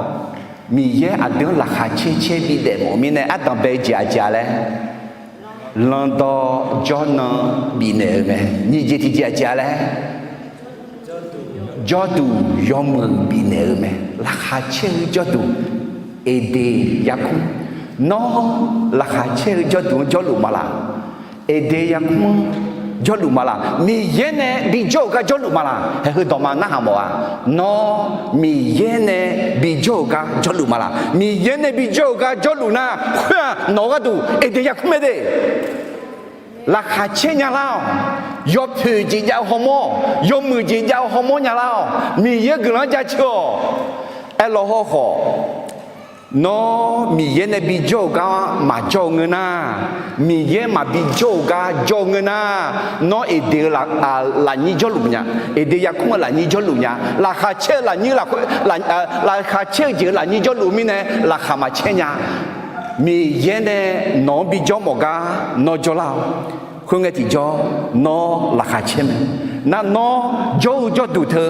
Miqyaer aqdui-anr laqkhaq caer caer bidaef mawf-eu mirnae, ardanq bae-eu jeq aqjeq-a laer, lanqdawq jawrnan bifnaeq-eu mae. Nyiq jeq tiqjeq aqjeq-a laer, jawrduq yawmuiq bifnaeq-eu mae. Laqkhaq caer-eu jawrduq, Eqdeq yarkmr. Nawr laqkhaq caer-eu jawrduq-anr jawrluf ma laq? Eqdeq yarkmr-anr jawrluf ma laq? Miqyaer nae bijawr-euq gar jawrluf ma laq? Haeq heu dawqma narhaq mawf-a. Nawr Miqyaer nae bijawr-euq gar jawrluf ma laq? Miqyaer nae bijawr-euq gar jawrluf nar, khoer-aq nawq-eu gharduq Eqdeq yarkmr mae de. Laqkhaq caer nya lar-awq. Yawpoeq jeq jav-eu hawmawr-awq, yawmuiq jeq jav-eu hawmawr nya lar-awq. Miqyaer guiqlanq-anr jaceuq-awq. Aerlaw hawrkhawf, nawr Miqyaer nae bijawr-eu gar maqjawr-eu ngeur nar, Miqyaer maqbi jawr-eu gar jawr-eu ngeur nar, nawr Eqdeq-eu lafnyir jawrluf nya, Eqdeq yarkmr-eu lafnyir jawrluf nya, laqkhaq caer-eu lafnyir lafkhoer, laqkhaq caer-eu jeq-euq lafnyir jawrluf-eu mirnae laqkhaq maqcaer nya. Miqyaer nae nawq-anr bijawr mawf gar nawr jawrlar-awq. Khoerngae tiqjawr, nawr laqkhaq caer mae. Nar nawr jawr-eu jawrduq teu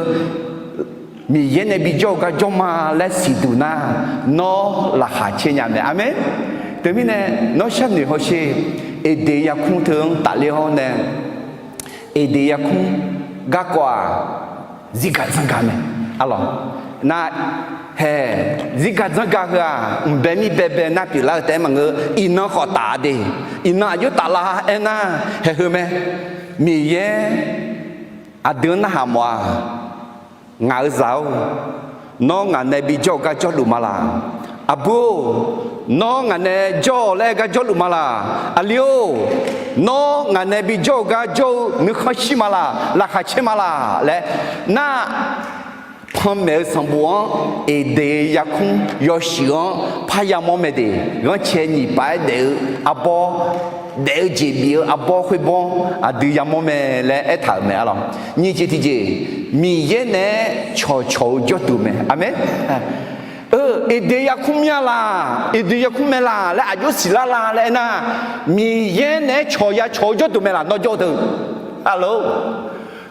Miqyaer nae bijawr-eu gar jawr ma laer siqduq nar, nawr laqkhaq caer nya mae. Aqmeq. Teumirnae nawr sharnoeq hawsher. Eqdeq yarkmr teu-anr tafler-awr nae, Eqdeq yarkmr garkawv-aq, zirgaq zanrgaq mae. Arlawq, nar, hae, zirgaq zanrgaq heu-aq, mqbae mirbae bae nar pyeuflar-eu taef-aer maqngeur. Iqnan khawf taf de. Iqnan aqjox taflar aernar, haeq heu mae. Miqyaer aqdui-anr narhaq mawf-aq, ngaq-euq zaq-or, nawr ngaq nae bijawr-eu gar jawrluf ma laq? Aqbur-or, nawr ngaq nae jawr-awq laer gar jawrluf ma laq? Aqli-or, nawr ngaq nae bijawr-eu gar jawr-eu nuikhanr shir ma laq? Laqkhaq caer ma laq laer nar, panmaeq-eu sanqbof-anr Eqdeq yarkmr yawshuif-anr parya mawr mae de. Ghanrcae nyiq paf-aer daef-eu arbawr, daef-eu jeq bif-eu arbawr khoerbawr aqdui yamawr mae laer aertaq-euq mae. Arlawq, nyiq jeq tiqjeq, Miqyaer naeq-aer cawqcawq-eu jawrduq mae. Aqmeq. Eqdeq yarkmr mya laq, Eqdeq yarkmr mae laq laer aqjox siqlar la laer aernar, Miqyaer naeq-aer cawq ya cawq-eu jawrduq mae laq nawr jawr-eu teu? Arlawq,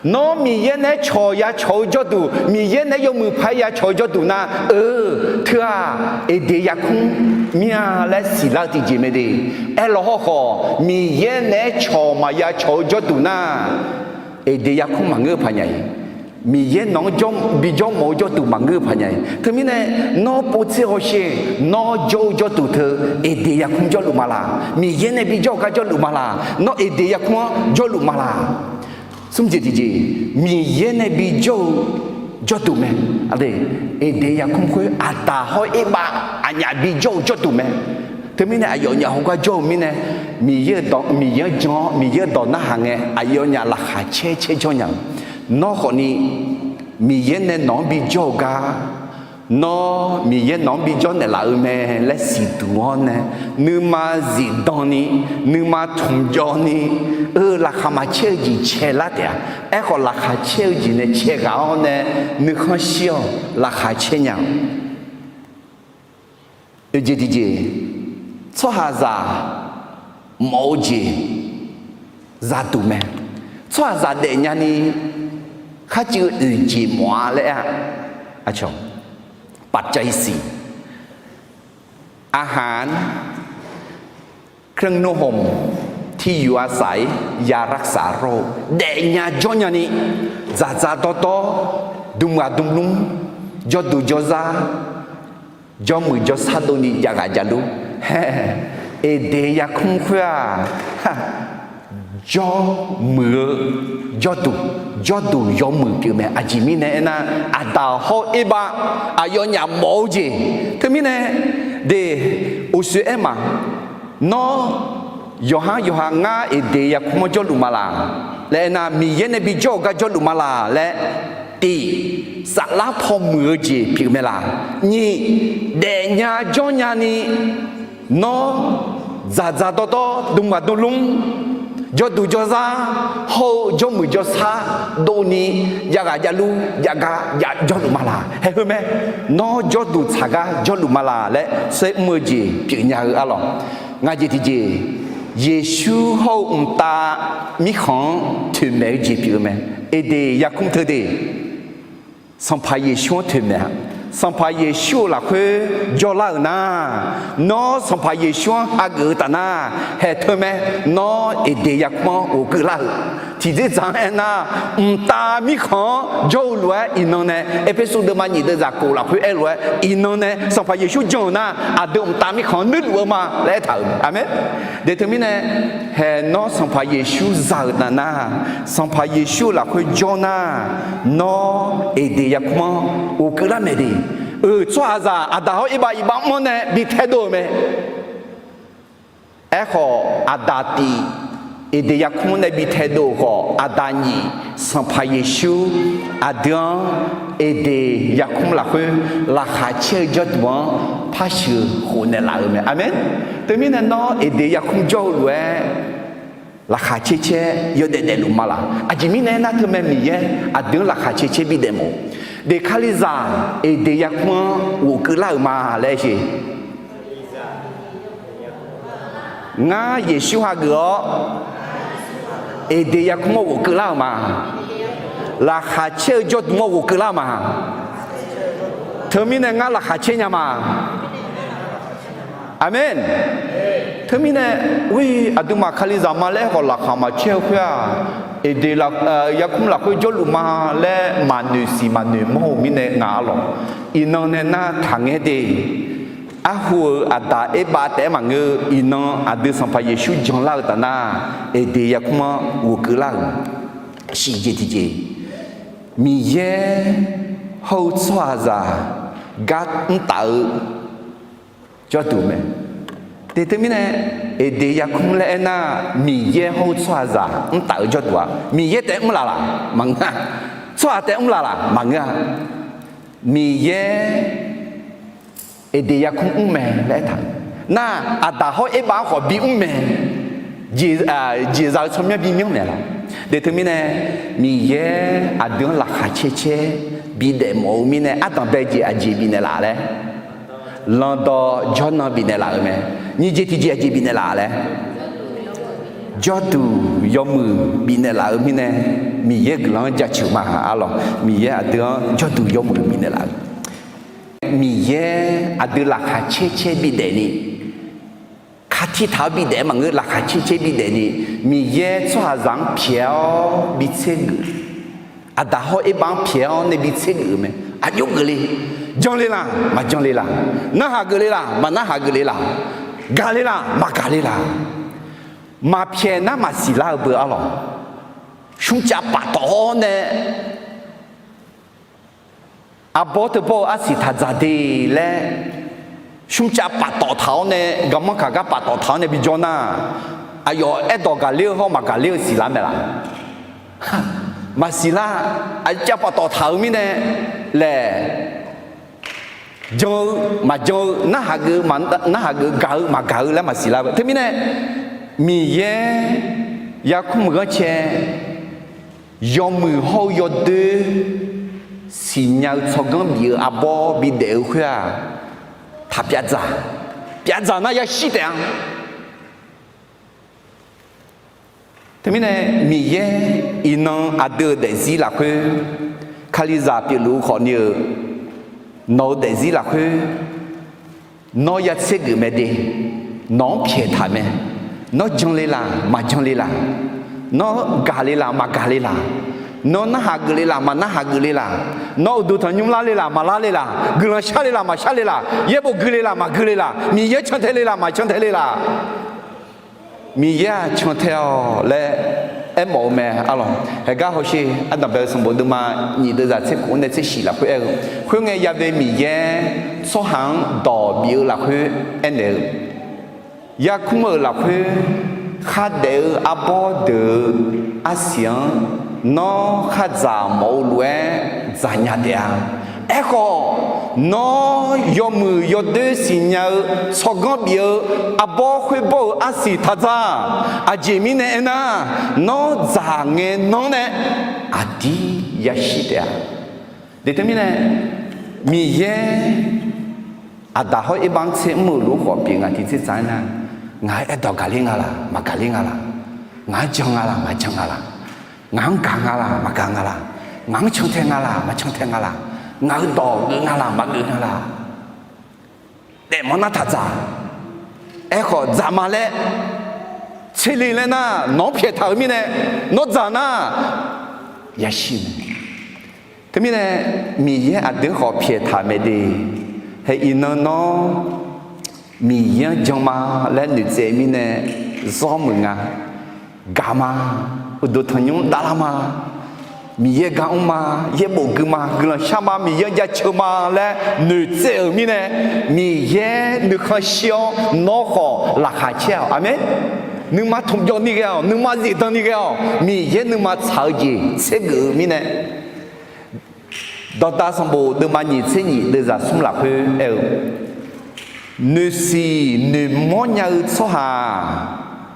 nawr Miqyaer naeq-aer cawq ya cawq-eu jawrduq, Miqyaer naeq-aer yawmuiq paq-aer ya cawq-eu jawrduq nar, eu, teu-aq, Eqdeq yarkmr mir-a laer siqlar-eu tiqjeq mae de. Aerlaw hawrkhawf, Miqyaer naeq-aer cawq maqya cawq-eu jawrduq nar, Eqdeq yarkmr maqngeur-eu paq nya-iq, Miqyaer nawq-anr bijawr mawf-eu jawrduq maqngeur-eu paq nya-iq. Teumirnae, nawr povtser hawsher, nawr jawr-eu jawrduq teu Eqdeq yarkmr jawrluf ma laq? Miqyaer nae bijawr-eu gar jawrluf ma laq? Nawr Eqdeq yarkmr-anr jawrluf ma laq? Smr jeq tiqjeq, Miqyaer nae bijawr-eu jawrduq mae. Eqdeq yarkmr khoer Aqdaq hawr Erbav aqnyaf bijawr-eu jawrduq mae. Teumirnae aqyawfnyaf hawgar jawr-eu mirnae, Miqyaer-euq dawq, Miqyaer-anr jan-awr Miqyaer-euq dawq narhaq ngae aqyawfnyaf laqkhaq caer caer jawr nya-eu. Nawr khawfni Miqyaer nae nawq-anr bijawr-eu gar, nawr Miqyaer nawq-anr bijawr naeqlaf-eu mae laer siqduq-awr nae, nuima zifdan ni, nuima tmqjawv ni, eu, laqkhaq maqcaer-eu jeq caelar taef-a. Aerkhawf, laqkhaq caer-eu jeq nae caeghaq-awr nae, nuikhanr shir-awq, laqkhaq caer nya-awq. Oeq jeq tiqjeq, tsawrhaqzaq mawf-eu jeq zaduq mae. Tsawrhaqzaq daefnya ni kharcuiv oeq jeq mawf-a laer aer-a. Aqcawq, ปัจจัยสี่ อาหาร เครื่องนุ่งห่ม ที่อยู่อาศัย ยารักษาโรค daefnya jawrnya ni, dzaqdzaq dawrdawr, dmqghaq dmqlmr, jawrduq jawrzar, jawrmuiq jawrsar dovni javghaq javlur. Eqdeq yarkmr khoer-aq, jawrmuiq-eu jawrduq, jawrduq yawmuiq pyeuf mae. Aqjeq mirnae aernar, Aqdaq hawr Erbav aqyawfnyaf mawf-eu jeq. Teumirnae, de, uqshoe aer ma, nawr yawqhar yawqha ngar Eqdeq yarkmr-anr jawrluf ma laq laer aernar, Miqyaer nae bijawr-eu gar jawrluf ma laq laer, tiq, saflar paw muiq-eu jeq pyeuf mae laq? Nyiq, daefnya jawrnya ni, nawr dzaqdzaq dawrdawr, dmqghaq dmqlmr, jawrduq jawrzar hawr-eu jawrmuiq jawrsar dovni javghaq javlur, javgar jav jawrluf ma laq? Haeq heu mae. Nawr jawrduq tsaq gar jawrluf ma laq laer saer mr-eu jeq pyeufnya-eu arlawq. Ngaq jeq tiqjeq, Yeqsur hawr-eu mqtav mirkhanq-anr toeqmaeq-eu jeq pyeuf-eu mae. Eqdeq yarkmr teu de, Sanqpaq Yeqsur-anr toeqmaeq-a. Sanqpaq Yeqsur-euq lafkhoer jawrlar-euq nar, nawr Sanqpaq Yeqsur-anr hageuf-eu taf nar, haeq teu mae. Nawr Eqdeq yarkmr-anr ghofkeuv lar-euq tiqdzerdzaq-anr aernar, mqtav mirkhanq-anr jawr-eu lof-aer iqnan nae, Erpersu deuvma nyiq deuvzaq kof lafkhoer aer lof-aer iqnan nae Sanqpaq Yeqsur jan-euq nar, aqdui mqtav mirkhanq-anr nuirluf-eu ma laer aertaq-euq. Aqmeq. De teumirnae, haeq nawr Sanqpaq Yeqsur za-euq taf nar, Sanqpaq Yeqsur-euq lafkhoer jawr nar, nawr Eqdeq yarkmr-anr ghofkeuv lar mae de. Euq tsawrhaqzaq Aqdaq hawr Erbav iqbax mr-anr nae bi taedov-euq mae. Aerkhawf, Aqdaq tiq Eqdeq yarkmr nae bi taedov khawf, Aqda nyiq Sanqpaq Yeqsur aqdui-anr Eqdeq yarkmr lafkhoer laqkhaq caer-eu jawrduq-anr par sheuqkhof naeqlaf-euq mae. Aqmeq. Teumirnae nawr Eqdeq yarkmr jawr-eu lof-aer laqkhaq caer caer yawdaef daefluf ma laq? Aqjeq mirnae aernar, teumae Miqyaer aqdui-anr laqkhaq caer caer bidaef mawf-eu. Deq Kalizaq Eqdeq yarkmr-anr ghofkeuv lar-euq ma laer aer sher. Ngar Yeqsur hageuf-awr Eqdeq yarkmr-anr ghofkeuv lar-euq ma. Laqkhaq caer-eu jawrduq-anr ghofkeuv lar-eu ma. Teumirnae ngar laqkhaq caer nya ma. Aqmeq. Teumirnae, aqduimaf Kalizaq ma laer khawf laqkhaq maqcaer-eu khoer-aq, Eqdeq yarkmr lafkhoer jawrluf ma laer maqnoeq siq maqnoeq mawr-euq mirnae ngaq arlawq, iqnan nae nar taqngaer de. Arhu-euq aqdaq erbav taef-aer maqngeur-eu, iqnan aqdui Sanqpaq Yeqsur janlar-eu taf nar, Eqdeq yarkmr-anr ghofkeuv lar-euq. Shiqjeq tiqjeq, Miqyaer hawr-eu tsawrhaqzaq gar mrtaf-eu jawrduq mae. Deq teumirnae, Eqdeq yarkmr laer aernar, Miqyaer hawr-eu tsawrhaqzaq mrtaf-eu jawrduq-aq, Miqyaer taef-aer mrlaf laq maqngeur-a. Tsawrhaq taef-aer mrlaf laq maqngeur-a. Miqyaer Eqdeq yarkmr mr mae laer aertaq-eu nar, aqdaq hawr erbav-anr khawf bimr mae. Jeqzaq-eu tsawrmyanr bimyanr mae laq. Deq teumirnae, Miqyaer aqdui-anr laqkhaq caer caer bidaef mawf-eu mirnae, ardanq bae jeq aqjeq bifnaeq laf laer, lanqdawq jawrnan bifnaeq laf-eu mae. Nyiq jeq tiqjeq aqjeq bifnaeq laf laer, jawrduq yawmuiq bifnaeq laf-eu mirnae, Miqyaer guiqlanq-anr jaceuq ma arlawq. Miqyaer aqdui-anr jawrduq yawmuiq bifnaeq laf-eu, Miqyaer aqdui laqkhaq caer caer bidaef ni, kaqtiq taq-awr bidaef maqngeur, laqkhaq caer caer bidaef ni, Miqyaer tsawrhaqzaq-anr pyaeq-awr bi tsergeuf, aqdaq hawr erbav-anr pyaeq-awr nae bi tsergeuf-eu mae. Aqjox geufle, jan le laq, maqjan le laq, narhaq geufle laq, maqnarhaq geufle laq, gaqle laq, maqgaqle laq, maqpyaeq nar maqsiq lar-eu beu arlawq. Smrcav paftawf-awr nae arbawr teubawr-eu arsiq taq dzaq de laer, smrcav paftawf taq-awr nae, garmanr kaq gar paftawf taq-awr nae bijawr nar, aqyawf aerdawq gaqler-eu hawr maqgaqler-eu siqlar mae laq? Maqsiq lar. Aqcav paftawf taq-euq mirnae laeq, jan-eu maqjan-eu, narhaq geuf narhaq geuf, gaq-eu maqgaq-eu laer maqsiq lar-eu. Teumirnae, Miqyaer yarkmr meuq ghanrcae yawmuiq hawr-eu yawdoer siqnya-eu tsawrganr bif-eu arbawr bidaef-eu khoer-aq, taq pyavdzaq. Pyavdzaq nar yashir taef-a. Teumirnae, Miqyaer iqnan aqdui-euq daefzir lafkhoer, Kalizaq pyeufluf-eu khawfni-euq nawq-eu daefzir lafkhoer, nawr ya tsergeuf mae de. Nawq-anr pyaeq taq mae. Nawr jan le laq, maqjan le laq, nawr gaq le laq, maqgaq le laq, nawr narhaq geuf le laq, maqnarhaq geuf le laq, nawr uqduq tanqnymr lar le laq, maqlar le laq, guiqlanq shar le laq, maqshar le laq, yaerbof gui le laq, maqgui le laq, Miqyaer cantae le laq, maqcantae le laq. Miqyaer-aq cantae-awq laer aermawf-eu mae arlawq. Haeqgar hawsher, ardanqbae-eu sanqbof deuvma nyiq deuvzaq tser khof-anr nae tser shif lafkhoer aer-eu, khoerngae ya'bae Miqyaer tsawrhaq-anr dawq bif-eu lafkhoer aernaeq-eu, yarkmr-euq lafkhoer khardaef-eu arbawr deuq-eu arsiq-anr nawr khardzaq mawf-eu lof-aer dzaqnya taef-a. Aerkhawf, nawr yawmuiq yawdoer siqnya-eu tsawrganr bif-eu arbawr khoerbawr-eu arsiq taq dzaq. Aqjeq mirnae aernar, nawr dzaq ngae nanr nae aqdir yashir taef-a. Deq teumirnae, Miqyaer aqdaq hawr erbav-anr tser mr-euq lof-aer khawf pyeuf nga tiqtser tsaq-aer nar, ngaq-anr aerdawq gaqler nga laq, maqgaqler nga laq, ngaq-anr jan nga laq, maqjan nga laq, ngaq-anr gaq nga laq, maqgaq nga laq, ngaq-anr cantae nga laq, maqcantae nga laq, ngaq-euq dawq geuf nga laq, maqgeuf nga laq, daefmawf nar taq dzaq. Aerkhawf dzaq ma laer tser le laer nar, nawq-anr pyaeq taq-euq mirnae, nawr dzaq nar yashir mae. Teumirnae, Miqyaer aqdui-anr khawf pyaeq taq mae de. Hae iqnan nawr Miqyaer-anr jan ma laer noeqtsaev mirnae zawr meuq nga. Gaq ma, uqduq tanqnymr davlar ma, Miqyaer gar mr ma, yaerbof gui ma, guiqlanq shar ma, Miqyaer-anr jaceuq ma laer noeqtsaev-euq mirnae, Miqyaer nuikhanr shir-awr nawr khawf laqkhaq caer-awq. Aqmeq. Nuima tmqjawv ni ghae-awq, nuima zifdan ni ghae-awq. Miqyaer nuima tsaq-eu jeq tsergeuf-eu mirnae, Dawqdaq sanqbof deuvma nyiq tser nyiq deuvzaq smr lafkhoer aer-eu, noeqsiq noeqmawr nya-eu tsawrhaq-aq,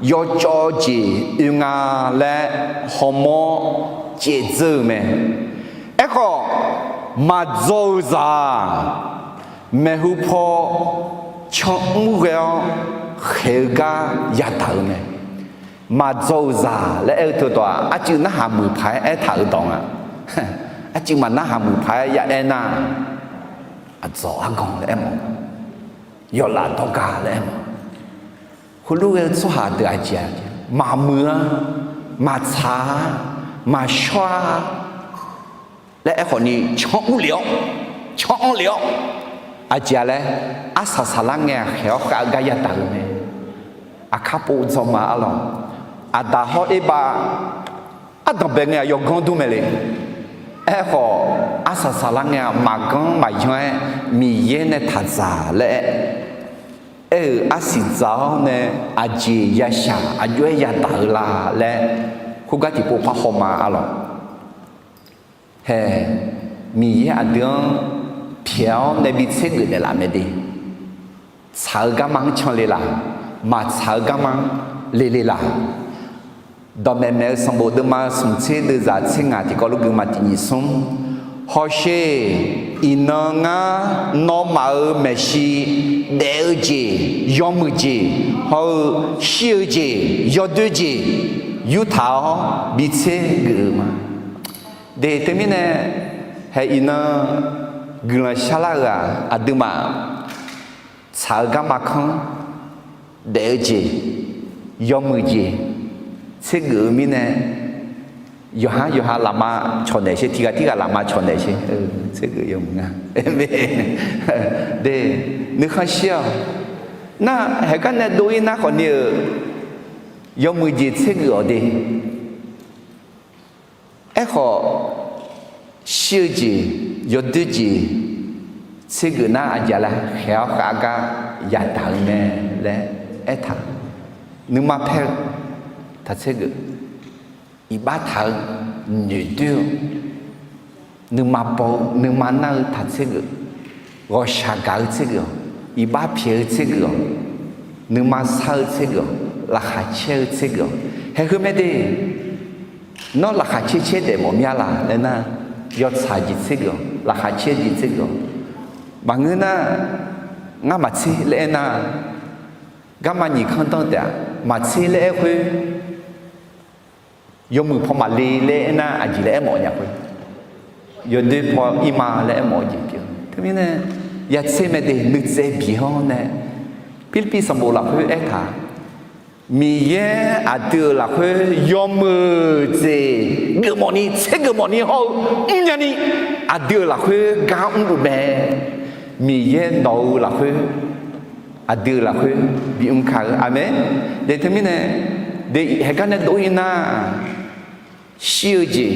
yawcawv jeq oe nga laer hawmawr caev dzeur-eu mae. Aerkhawf, maqdzaw-eu zaq-aq, maeqhu paw canmr ghae-awr khaeq-eu gar yadaq-eu mae. Maqdzaw-euq zaq laer aer-eu teu dawq-aq, arcuiv narhaq muiq paq-aer aertaq-euq dawq nga. Arcuiv maq narhaq muiq paq-aer ya aer nar, aqdzawq argan laer aer mawf, yawlaf dawrga laer aer mawf. Heulof ghae-eu tsawrhaq deuq aqjeq-aq, maqmuiq-a, maqtsaq-a, maqshawr-a laer aerkhawf ni canmr lef-awr, cananr lef-awr, aqjeq-a laer, arsaq saqlar ngae-aq khaeq-awr khav-eu gar yadaq-eu mae. Aqkar pov dzawr ma arlawq. Aqdaq hawr erbav ardanqbae ngae-aq yawganr dur mae le. Aerkhawf, arsaq saqlar ngae-aq maqganr maqyan-aer Miqyaer nae taqdzaq laer aer-euq arsiq dzaq-awr nae aqjeq yashaq aqjox-aer yadaq-eu la laer, khoergar tiqpov par hawma arlawq. Hae, Miqyaer aqdui-anr pyaeq-awr nae bi tsergeuf naeqlaf mae de. Tsaq-eu garma-anr canle laq, maqtsaq-eu garma-anr lele laq. Dawqmaeq maeq-eu sanqbof deuvma smq tser deuvzaq tser ngaq tiqkawv lof gui ma tiq nyiq smr. Hawsher, iqnan ngar nawmaf-euq maeqshi daef-eu jeq, yawmuiq jeq hawr-eu shir-eu jeq, yawdoer jeq yurtaq-awr bi tsergeuf-eu ma. De teumirnae, hae iqnan guiqlanq sharlar-eu-aq, aqduimaf tsaq-eu garma kanr, daef-eu jeq, yawmuiq jeq tsergeuf-eu mirnae, yawqha yawqha lafma cawqnaeq sher, tiqghaq tirghaq lafma cawqnaeq sher, tsergeuf yawmuiq nga. De, nuikhanr shir-awq. Nar, haeqgar nae dov-ir nar khawfni-euq yawmuiq jeq tsergeuf-awq de. Aerkhawf, shir-eu jeq, yawdoer jeq tsergeuf nar aqjeq laer khaeq-awr khav gar yadaq-eu mae laer aertaq. Nuima paer-eu taq tsergeuf, iqbax taq-eu, noeqdoer-eu, nuima baw-eu nuima nar-eu taq tsergeuf, ghawqshaq gaq-eu tsergeuf-awq, iqbax pyaeq-eu tsergeuf-awq, nuima sar-eu tsergeuf-awq, laqkhaq caer-eu tsergeuf-awq. Hae heu mae de, nawr laqkhaq caer caer daef mawf mir-a laq laer nar, yawtsaq jeq tsergeuf-awq, laqkhaq caer jeq tsergeuf-awq. Maqngeur nar, ngar maqtser laer aer nar, garma nyiq kanr danr taef-a, maqtser laer aer khoer, yawmuiq paw maqle laer aer nar aqjeq laer aermawf nya khoer, yawdoer paw ir ma laer aermawf-eu jeq pyeuf-eu. Teumirnae, yatser mae de nuitsaev biq-awr nae, Pirlirpiv sanqbof lafkhoer aertaq, Miqyaer aqdui-euq lafkhoer yawmuiq jeq geufmawf ni, tsergeuf mawf ni hawr-eu mrnya ni, aqdui-euq lafkhoer gar mrluf mae. Miqyaer nawq-eu lafkhoer, aqdui-euq lafkhoer bimr ka-eu. Aqmeq. De teumirnae, de haeqgar nae dov-ir nar, shir-eu jeq,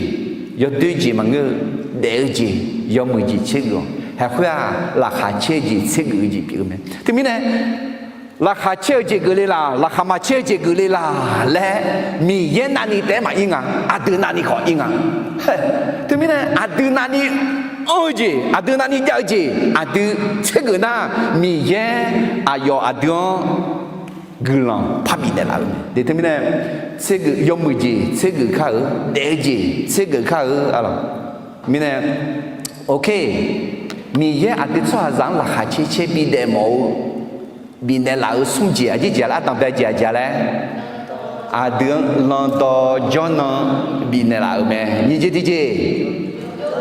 yawdoer jeq maqngeur-eu, daef-eu jeq, yawmuiq jeq tsergeuf-awq. Haeq khoer-aq, laqkhaq caer-eu jeq tsergeuf-eu jeq pyeuf-eu mae. Teumirnae, laqkhaq caer-eu jeq geufle laq, laqkhaq maqcaer-eu jeq geufle laq laer, Miqyaer navni taef-aer maqir nga, aqdui navni khawf ir nga. Teumirnae aqdui navni anr-eu jeq, aqdui navni jav-eu jeq aqdui tsergeuf nar, Miqyaer aqyawf aqdui-anr guiqlanq parbif naeqlaf-eu mae. De teumirnae, tsergeuf yawmuiq jeq tsergeuf kar-eu, daef-eu jeq tsergeuf kar-eu arlawq. Mirnae, ok, Miqyaer aqdui tsawrhaqzaq-anr laqkhaq caer caer bidaef mawf-eu, bifnaeq laf-eu smr jeq aqjeq jeq laer ardanqbae jeq aqjeq laer, aqdui-anr landawv jawrnan bifnaeq laf-euq mae. Nyiq jeq tiq jeq,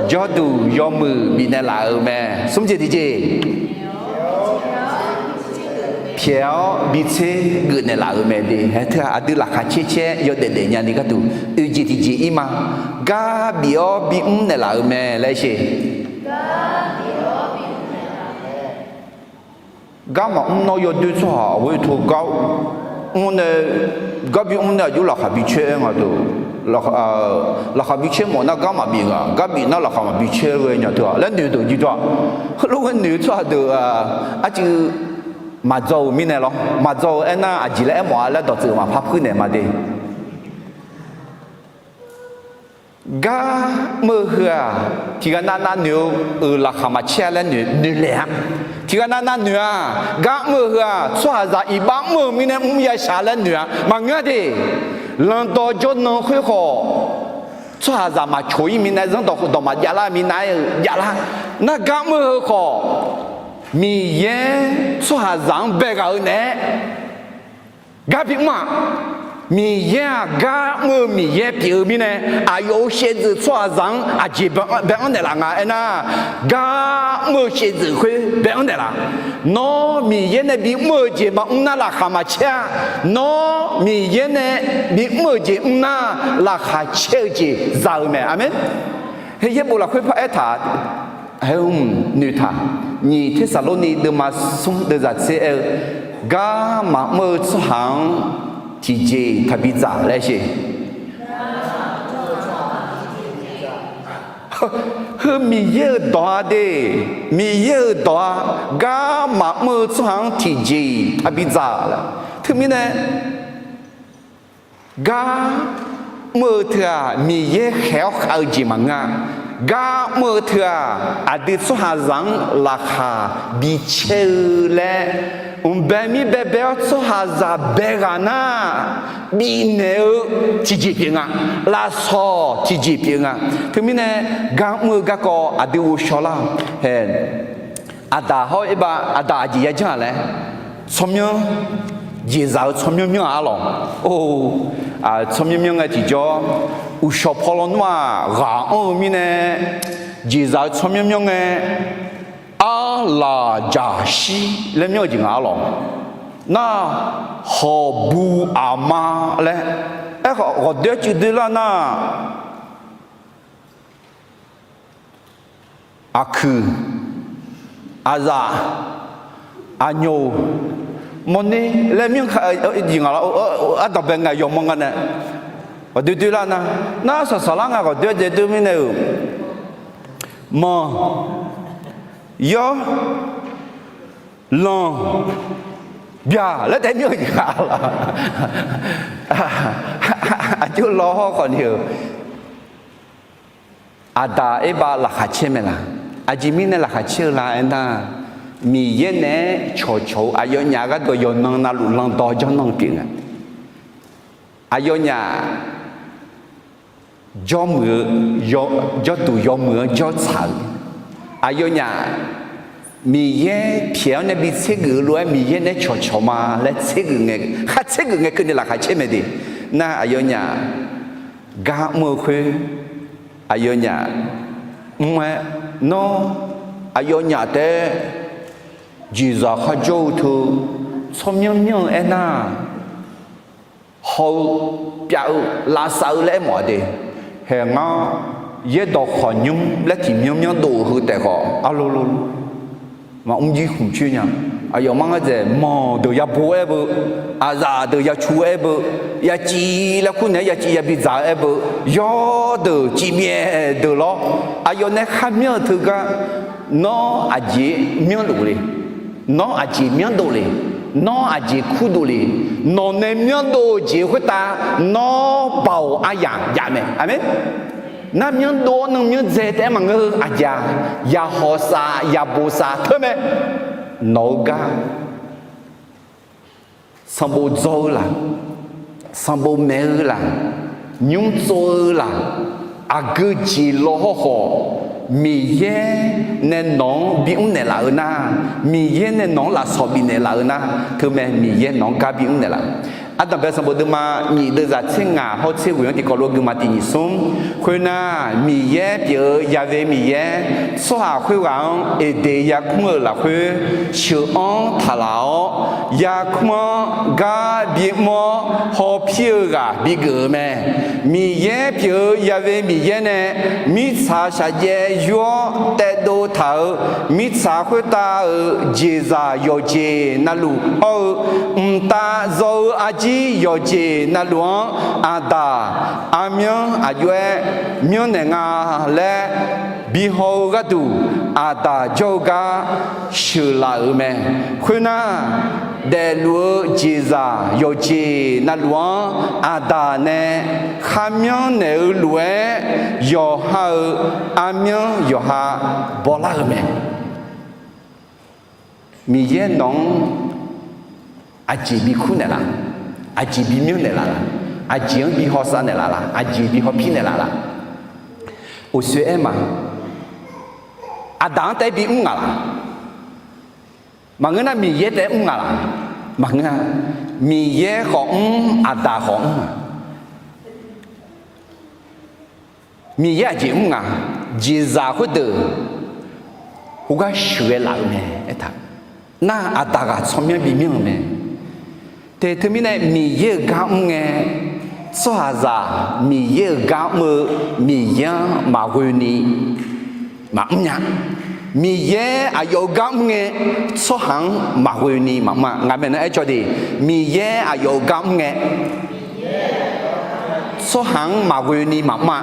jawrduq yawmuiq bifnaeq laf-euq mae. Smr jeq tiq jeq, pyaeq-awr bi tsergeuf naeqlaf-euq mae de. Hae teu-aq aqdui laqkhaq caer caer yawdaef daef nyani gharduq oeq jeq tiq jeq ir ma. Gar bif-awr bimr naeqlaf-euq mae laer sher. Gar maqmr nawr yawdoer tsawrhaq ghoer teu gar mr nae, gar bimr nae aqjox laqkhaq bi caer-aer nga deuq. Laqkhaq bi caer mawf nar gar maqbif nga, gar bif nar laqkhaq maqbi caer ghae nya teu-aq laer noeq deuq jir dawr-aq. Heulof ghae noeq-eu tsawrhaq deuq-aq, arcuiv maqdzaw-euq mirnae lawr. Maqdzaw-eu aernar, aqjeq laer aermawf-a laer dawqtsuif maqpar puir naeq ma de. Gar mr-eu heu-aq, tiqghaq navnav noeq-eu laqkhaq maqcaer-a laer noeq, noeq laeq-a. Tiqghaq navnav noeq-a. Gar mr-eu heu-aq, tsawrhaqzaq iqbax mr-eu mirnae mr yashaq laer noeq-a. Maqngeur-a de. Lanqdawq jawrnan khoer khawf, tsawrhaqzaq maqcoq-ir mirnae, zanrdawq khofdawq maqjav lar minav-aer-eu jav lar. Nar gar mr-eu heu khawf, Miqyaer tsawrhaqzaq-anr bae ghaq-eu naeq-aer gar bimr-aq, Miqyaer-aq gar mr-eu Miqyaer pyeuf-eu mirnae, aqyawf-euq shaevdzeuf tsawrhaqzaq-anr aqjeq bae anr naeqlaf nga aernar, gar mr-eu shaevdzeuf khoer bae anr naeqlaf. Nawr Miqyaer nae bimr-eu jeq maqmr nar laqkhaq maqcaer-a. Nawr Miqyaer nae bimr-euq jeq mr nar, laqkhaq caer-eu jeq za-eu mae. Aqmeq. Heqyaer bof lafkhoer paraer taq, haeq, noeqtaq. Nyiq Tersaqlorni deuvma smr deuvzaq tser aer-eu, gar maqmr-eu tsawrhaq-anr tiqjeq-iq taqbi dzaq laer sher. Heu Miqyaer-euq dawq-a de. Miqyaer-euq dawq-a. Gar maqmr-eu tsawrhaq-anr tiqjeq-iq taqbi dzaq laer. Teumirnae gar mr-eu teu-aq, Miqyaer khaeq-awr khav-eu jeq maqngeur-a. Gar mr-eu teu-aq, aqdui tsawrhaqzaq-anr laqkhaq bicaer-eu laer, mq bae mir baebae-awr tsawrhaqzaq bae ghaq nar, bifnaeq-eu tiqjeq pyeuf nga. Lafsawq tiqjeq pyeuf nga. Teumirnae, gar mr-eu garkawv aqdui ghovshaw lar-awq. Aqdaq hawr-eu aerbav, aqdaq aqjeq yajanr-aq laer, tsawrmyanr, jeqzaq-eu tsawrmyanr myanr-aq arlawq. Or, tsawrmyanr myanr ngae tiqjawr, uqshawq paw lawnmr-aq ghaq anr-eu mirnae, jeqzaq-eu tsawrmyanr myanr ngae, arlaq jaqshir laer myanr-eu jeq nga arlawq. Nar, hawqbu aqma laer, aerkhawf ghawqdoer-aer cuiv doer lar nar, aqkuiq, aqzaf, aqnyoq, mawrner laer myanr ka, jeq nga lawr. Ardanqbae ngaeq yawqmawr nga nae, ghawqdoer doer lar nar, nar saqsaq lar nga ghawqdoer-aer dae doer mirnae-euq, manq, yawr, lanq, byaq laer taef myanr-eu jeq nga lawq. Aqjox law hawr khawf ni-euq, aqdaq aerbav laqkhaq caer mae laq? Aqjeq mirnae laqkhaq caer-eu la aernar, Miqyaer naeq-aer cawqcawq-eu aqyawfnyaf gharduq yawqnan navluf lanqdawq jawrnan pyeuf nga. Aqyawfnyaf jawrmuiq-eu, jawrduq yawmuiq-anr jawrtsaq-eu, aqyawfnyaf Miqyaer pyaeq-awr nae bi tsergeuf-eu lof-aer Miqyaer naeq-aer cawqcawq ma laer tsergeuf ngae, khar tsergeuf ngae keuvni laqkhaq caer mae de. Nar aqyawfnyaf gar mr-eu khoer, aqyawfnyaf mr-aer, nawr aqyawfnyaf taef-aer jeqzaq kharjawr-eu teu tsawrmyanr myanr-eu aernar, haw-eu, pyav-eu, lavsav-eu laer aermawf-a de. Haeq ngar, yaerdawq khawqnymr laer tiqmyanr myanr dov-eu heu taef khawf arlo lo, maqmr jir khmq coer nya. Aqyawfmaf ngar dzaeq manq deuq yabo aer beu, aqzaf deuq yacu aer beu, yaciv laer kur naeq-aer yaciv yabi dzaq-eu aer beu, yawr deuq civbyaev deuq lawr, aqyawf nae khar myanr-eu teugar, nawr aqjeq myanrluf le. Nawr aqjeq myanrdov le. Nawr aqjeq kurdov le. Nawq nae myanrdov-eu jeq khoertav nawr baoq aryamq jav mae. Aqmeq. Nar myanrdov-awr nan myanrdzae taef-aer maqngeur-eu aqjeq-aq, yaqhawq sav yaqbof sav teu mae. Nawq-eu gar sanqbof dzaw-eu laq, sanqbof maeq-eu laq, nymr tsov-eu laq, aqgeu jeq law hawrkhawf, Miqyaer nae nawq-anr bimr naeqlaf-eu nar, Miqyaer nae nawq-anr lafsawq bifnaeq laf-eu nar, teumae Miqyaer nawq-anr gar bimr naeqlaf. Ardanqbae sanqbof deuvma nyiq deuvzaq tser ngaq hawr tser ghoeq-anr tiqkawv lof-aer guima tiq nyiq smr. Khoernar, Miqyaer pyeuf-eu Yaqve Miqyaer, tsawrhaq khoerghaq-anr Eqdeq yarkmr-eu lafkhoer sheuq-anr taqlaq-awr, yarkmr-anr gar bimr-awr hawpir-eu ghaq bigeuf-eu mae. Miqyaer pyeuf-eu Yaqve Miqyaer nae mirtsaq shaqjaev yur-awr taevdov taq-euq mirtsaq khoertav-euq jeqzaq yawqjeq navluf hawr-eu, mqtav zaw-eu arjir yawqjeq navluf-anr Aqdaq, armyanr aqjox-aer myanrnaeq nga laer bihaw-eu gharduq, Aqdaq jawr-eu gar sheuqlaf-euq mae. Khoernar, daefluf-eu jeqzaq yawqjeq navluf-anr Aqdaq nae kharmyanr naeq-eu lof-aer, yawqha-euq armyanr yawqha bawlar-eu mae. Miqyaer nawq-anr aqjeq bi kur naeqlaf, aqjeq bi myanr naeqlaf la, aqjeq-anr bi hawsav naeqlaf la, aqjeq bi hawpir naeqlaf la. Uqshoe aer ma, Aqdaq-anr taef-aer bi mr ngaq laq? Maqngeur nar, Miqyaer taef-aer mr ngaq laq? Maqngeur-a. Miqyaer khawf mr, Aqdaq khawf mr-a. Miqyaer aqjeq mr nga, jeqzaq khoerdeuq khoergar sheuqghae laf-eu mae aertaq. Nar, Aqdaq ghaq tsawrmyanr bimyanr-eu mae. Te teumirnae Miqyaer-euq gar mr ngae, tsawrhaqzaq Miqyaer-euq gar mr-eu Miqyaer-anr maqghoeni maqmr nya. Miqyaer aqyawf-euq gar mr ngae, tsawrhaq-anr maqghoeni maqmr-a. Ngaq maeqnan aer cawq de, Miqyaer aqyawf-euq gar mr ngae, tsawrhaq-anr maqghoeni maqmr-a.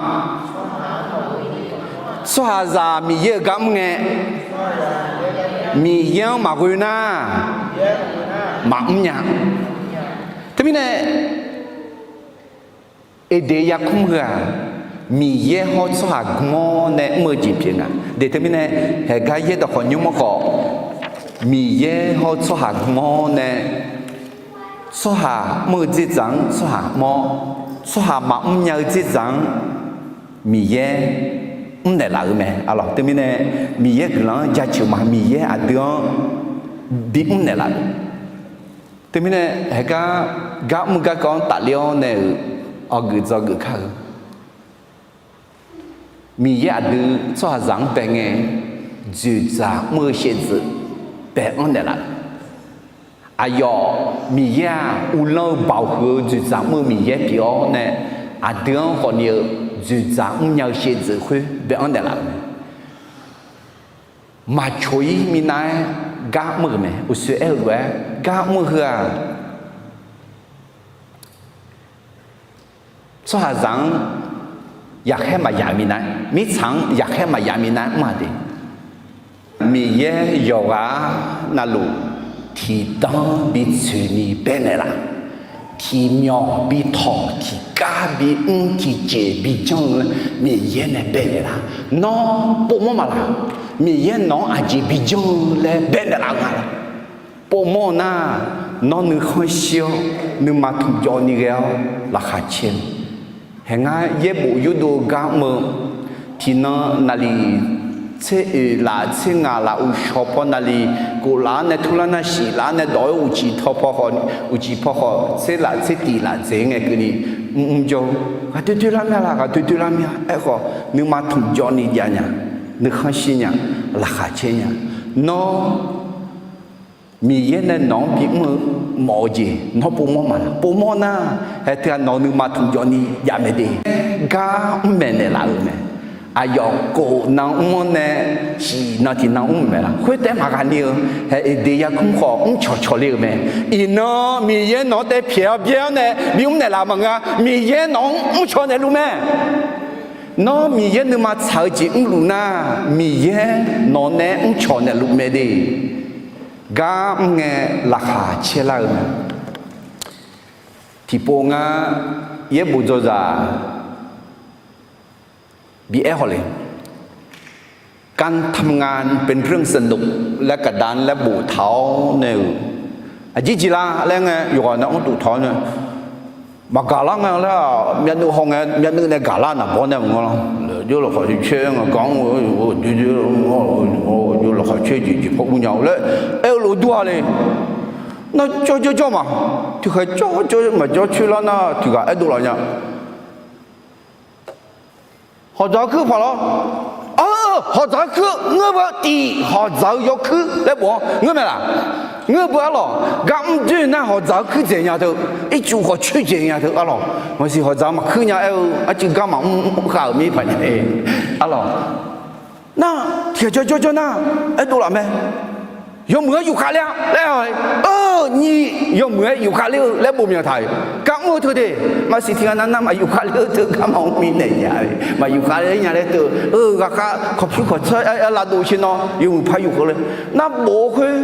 Tsawrhaqzaq Miqyaer-euq gar mr ngae, Miqyaer-anr maqghoe nar, maqmr nya. Teumirnae, Eqdeq yarkmr heu-aq, Miqyaer hawr tsawrhaq gm-awr nae mr-eu jeq pyeuf nga. De teumirnae, haeqgar yaerdawq khawf nymr-anr khawf, Miqyaer hawr tsawrhaq gm-awr nae, tsawrhaq mr-eu dzerdzaq-anr tsawrhaq mr-awr, tsawrhaq maqmr nya-eu dzerdzaq-anr Miqyaer mrnaeq laf-eu mae. Arlawq, teumirnae Miqyaer guiqlanq-anr jaceuq ma. Miqyaer aqdui-anr bimr naeqlaf-euq. Teumirnae haeqgar gar mr garkawv-anr tafler-awr nae-euq awqgeuf dzawgeuf kar-eu. Miqyaer aqdui tsawrhaqzaq-anr bae ngae, dzoeqdzaq mr-eu shaevdzeuf bae-anr naeqlaf-euq. Aqyawf Miqyaer-aq, uvlanr-eu baoq huiq-eu dzoeqdzaq mr-eu Miqyaer pyeuf-awr nae, aqdui-anr khawfni-eu dzoeqdzaq mrnya-eu shaevdzeuf khoer bae-anr naeqlaf-euq mae. Maqcoq-ir minav-aer gar mr-euq mae. Uqshoe aer-eu lof-aer gar mr-eu heu-aq, tsawrhaqzaq-anr yaqkhaer maqyaf minav-aer, mirtsaq-anr yaqkhaer maqyaf minav-aer mr-a de. Miqyaer yawqghaq navluf tiqdanr bitsoeqni baenaeq laf, tiqmyawq bitawq, tiqgar bimr, tiqjeq bijanr-eu laer Miqyaer nae baenaeq laf. Nawr povmawr maqlaq? Miqyaer nawq-anr aqjeq bijanr-eu laer baenaeq laf nga laq? Povmawr nar, nawr nuikhanr shir-awr, nuima tmqjawvni ghae-awr laqkhaq caer-eu. Haeqngar yaerbof yurdov-eu gar mr-eu, tiqnan naqliq tser oeq laf tser ngaq laf uqshawq paw naqliq kof laf-anr nae turlar nar shif laf-anr nae dawq-aer uqcif paw khawf, uqcif paw khawf tser laf tser tiq laf dzaeq ngae keuvni mrmr jawr-eu, ghaq doe doe lar mya laq, ghaq doe doe lar mya. Aerkhawf nuima tmqjawvni jav nya, nuikhanr shir nya, laqkhaq caer nya. Nawr Miqyaer nae nawq-anr bimr-eu mawf-eu jeq nawr povmawr maqlaq? Povmawr nar, hae teughaq nawq-eu nuima tmqjawvni jav mae de. Gar mr maeqnaeq laf-euq mae. Aqyawf kof nan mr-anr nae shif nan tiqnan mr maeq laf? Khoertaef maqghaq ni-eu, hae Eqdeq yarkmr khawf mrcawq cawq le-euq mae. Iqnan Miqyaer nawq-anr taef pyaeq-awr byaer-awr nae bimr naeqlaf maqngeur-a. Miqyaer nawq-anr mrcawq naeqluf mae. Nawr Miqyaer nuima tsaq-eu jeq mrluf nar, Miqyaer nawq nae mrcawq naeqluf mae de. Gar mr ngae laqkhaq caer lar-eu mae. Tiqpov ngar yaerbof dzawzaq bi aer haw le. การทำงานเป็นเรื่องสนุก laer kaqda laer boftaq-awr nae-euq, aqjir jeq lar laer ngae yawqghaq nae mr toftaq-awr nae maqgaq lar nga laer-aq, myavnuiv haw ngae myavnuiv nae gaq lar naqbawr nae maqngeur lar. Jawr laqkhaq caer nga gar mr-eu, jawr laqkhaq caer jeq jeq paw ur nya-eu laer aer-eu lof dur-a le. Nar jawrjawr jawr ma, tiqkhaeq jawrjawr maqjawr coer lar nar tiqghaq aerdov laf nya. Hawqdzaq-eu kuir paq lawr. Hawqdzaq-eu kuir ngeur beu tif hawqdzaq-eu yawkuir laer bof-anr ngeur mae laq? Ngeur beu arlawq. Gar mr doer nar hawqdzaq-eu kuir dzaeq nya teu, ircuf khawf coer dzaeq nya teu arlawq. Maqsiq hawqdzaq-eu maqkuir nya aer-eu arcuiv gar maqmr khav-euq mir paq nya-e arlawq. Nar tiqkhaeq jawrjawr jawr nar aerdov laf mae. Yawmuiq-anr yufkhav ler-a laer-a, eu, nyi, yawmuiq-aer yufkhav ler-eu laer bof myanq taq-euq gar mr Aqjeq teu de, maqsiq tiq ghaq nav nar maqyuf khavler-eu teu garma mr mirnae nya-a. Maqyuf khavler nya laer teu-eu ghaqkhav kawqpyur kawqtsawr-aer lavdov sher nawr yawmuiq par yuf keuv le. Narbof-eu khoer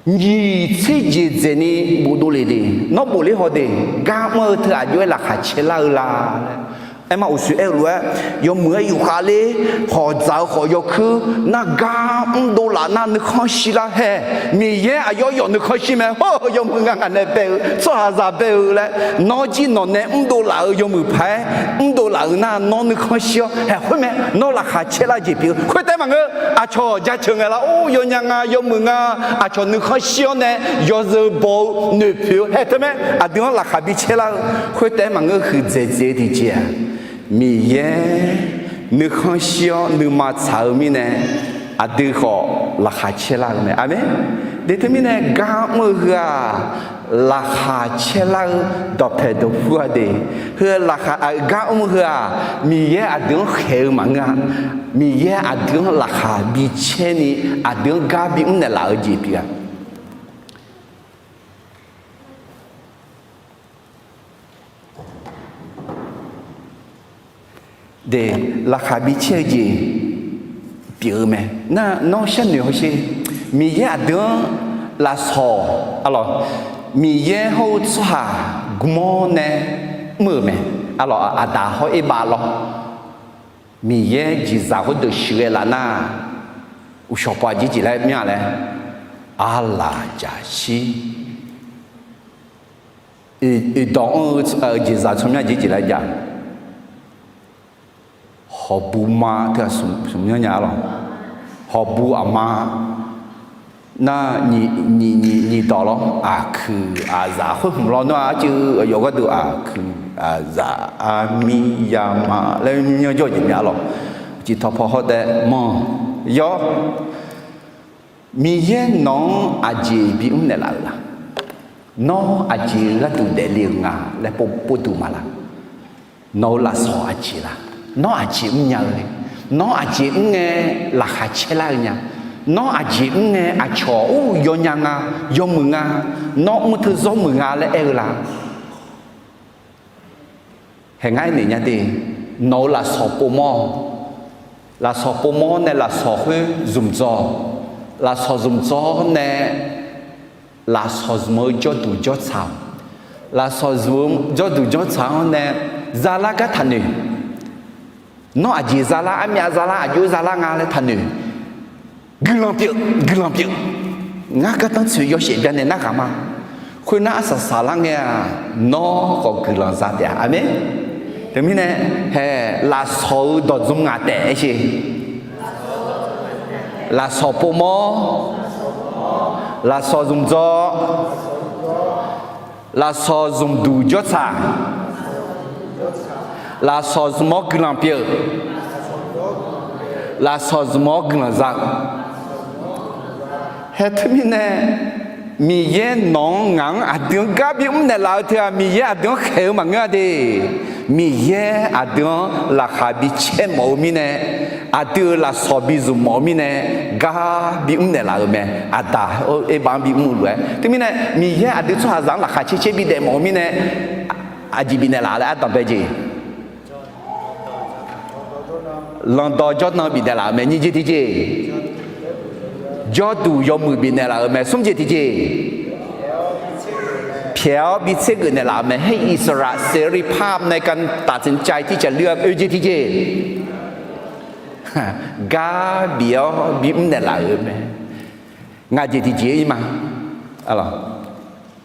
nyiq tser jeq dzaeqni bofdov le de. Nawr bofler haw de, gar mr-eu teu aqjox-aer laqkhaq caelar-eu la laer. Aerma uqshoe aer-eu lof-aer, yawmuiq-aer yufkhav ler, hawq dzaq-eu khawf yawkuir, nar gar mrdov laf nar nuikhanr shir lar hae. Miqyaer aqyawf yawf nuikhanr shir mae. Hawr-eu yawmuiq nga ngaq nae bae-eu tsawrhaqzaq bae-eu laer, nawr jir nawq nae mrdov laf-eu yawmuiq paq-aer mrdov laf-eu nar nawr nuikhanr shir-awr haeq khoer mae. Nawr laqkhaq caerlar jeq pyeuf-eu khoertaef maqngeur. Aqcawq jaceuq ngaeq lar or yawnya nga yawmuiq nga, aqcawq nuikhanr shir-awr nae yawzeu baw-eu noeqpoeq-eu haeq teu mae. Aqdui-anr laqkhaq bi caerlar-eu khoertaef maqngeur. Huiqdzaeq dzaeq-eu tiqjeq-aq, Miqyaer nuikhanr shir-awr nuima tsaq-eu mirnae, aqdui khawf laqkhaq caerlar-eu mae. Aqmeq. De teumirnae gar mr-eu heu-aq, laqkhaq caerlar-eu dawqpaeq dawqpur-a de. Heu laqkhaq gar mr-eu heu-aq, Miqyaer aqdui-anr khaeq-eu maqngeur-a. Miqyaer aqdui-anr laqkhaq bi caer ni, aqdui-anr gar bimr naeqlaf-eu jeq pyeuf-a. De, laqkhaq bi caer-eu jeq pyeuf-eu mae. Nar nawr sharnoeq hawsher. Miqyaer aqdui-anr lafsawq, arlawq, Miqyaer hawr-eu tsawrhaq gmawr nae mr-euq mae. Arlawq, Aqdaq hawr Erbav lawr. Miqyaer jeqzaq khoerdeuq sheuqghae laf nar, uqshawq paw aqjeq jeq laer myanr laer, arlaq jaqshir. Oeqdawq anr-eu jeqzaq tsawrmyanr aqjeq jeq laer jav. Hawqbu ma teu-aq smq myanr nya lawr. Hawqbu aqma nar nyiq dawq lawr, aqkuiq aqzaf khoer hmq lawr nar arcuiv aqyawf gharduq aqkuiq aqzaf armir yama laer myanr jawr jeq mya lawr. Ciqtawq paw hawr taef manr yawr. Miqyaer nawq-anr aqjeq bimr naeqlaf-euq la? Nawr aqjeq-eu gharduq daefle-euq nga laer pov duq ma la? Nawq-eu lafsawq aqjeq la? Nawr aqjeq mrnya-eu le? Nawr aqjeq mrngae laqkhaq caerlar-eu nya? Nawr aqjeq mrngae aqcawq or yawnya nga, yawmuiq nga, nawr mr teu zawr muiq nga laer aer-eu la? Haeq ngar aernaeq nya de, nawq-eu lafsawq povmawr-awq. Lafsawq povmawr nae lafsawq khoer zmq dzaw-awq. Lafsawq zmq dzaw-awr nae lafsawq zmq-eu jawrduq jawrtsaq-awq. Lafsawq zmq-eu jawrduq jawrtsaq-anr nae zalar gar taqnoeq. Nawr aqjeq zalar, armyav zalar, aqjox zalar nga laer taqnoeq. Guiqlanq pyeuf, guiqlanq pyeuf. Ngar gardanr tsoeq yawshaef byannaeq narhaq ma. Khoernar arsaq saqlar ngae-aq, nawr khawf guiqlanq za taef-a. Aqmeq. Teumirnae, haeq lafsawq-eu dawq dzmr ngaq taef aer sher. Lafsawq povmawr, lafsawq zmq dzaw, lafsawq zmq duq jawrtsaq, lafsawq zmq-awr guiqlanq pyeuf-eu, lafsawq zmq-awr guiqlanq za-eu. Haeq teumirnae, Miqyaer nawq-anr ngaq-anr aqdui-anr gar bimr naeqlaf-eu teu-aq, Miqyaer aqdui-anr khaeq-eu maqngeur-a de. Miqyaer aqdui-anr laqkhaq bi caer mawf-eu mirnae, aqdui-euq lafsawq bi zmq mawf-eu mirnae, gar bimr naeqlaf-euq mae. Aqdaq Erbav-anr bimr-eu lof-aer teumirnae, Miqyaer aqdui tsawrhaqzaq-anr laqkhaq caer caer bidaef mawf-eu mirnae, aqjeq bifnaeq laf laer ardanq bae jeq. Lanqdawq jawrdan bifnaeq laf-euq mae. Nyiq jeq tiqjeq, jawrduq yawmuiq bifnaeq laf-euq mae. Smr jeq tiqjeq, pyaeq-awr bi tser geuf naeqlaf-euq mae. Her iqsaqlaq seqripar nae ka taftsiq cav-ir tircaq luir-a. Oeq jeq tiqjeq, gar bif-awr bimr naeqlaf-euq mae. Ngaq jeq tiqjeq-ir ma.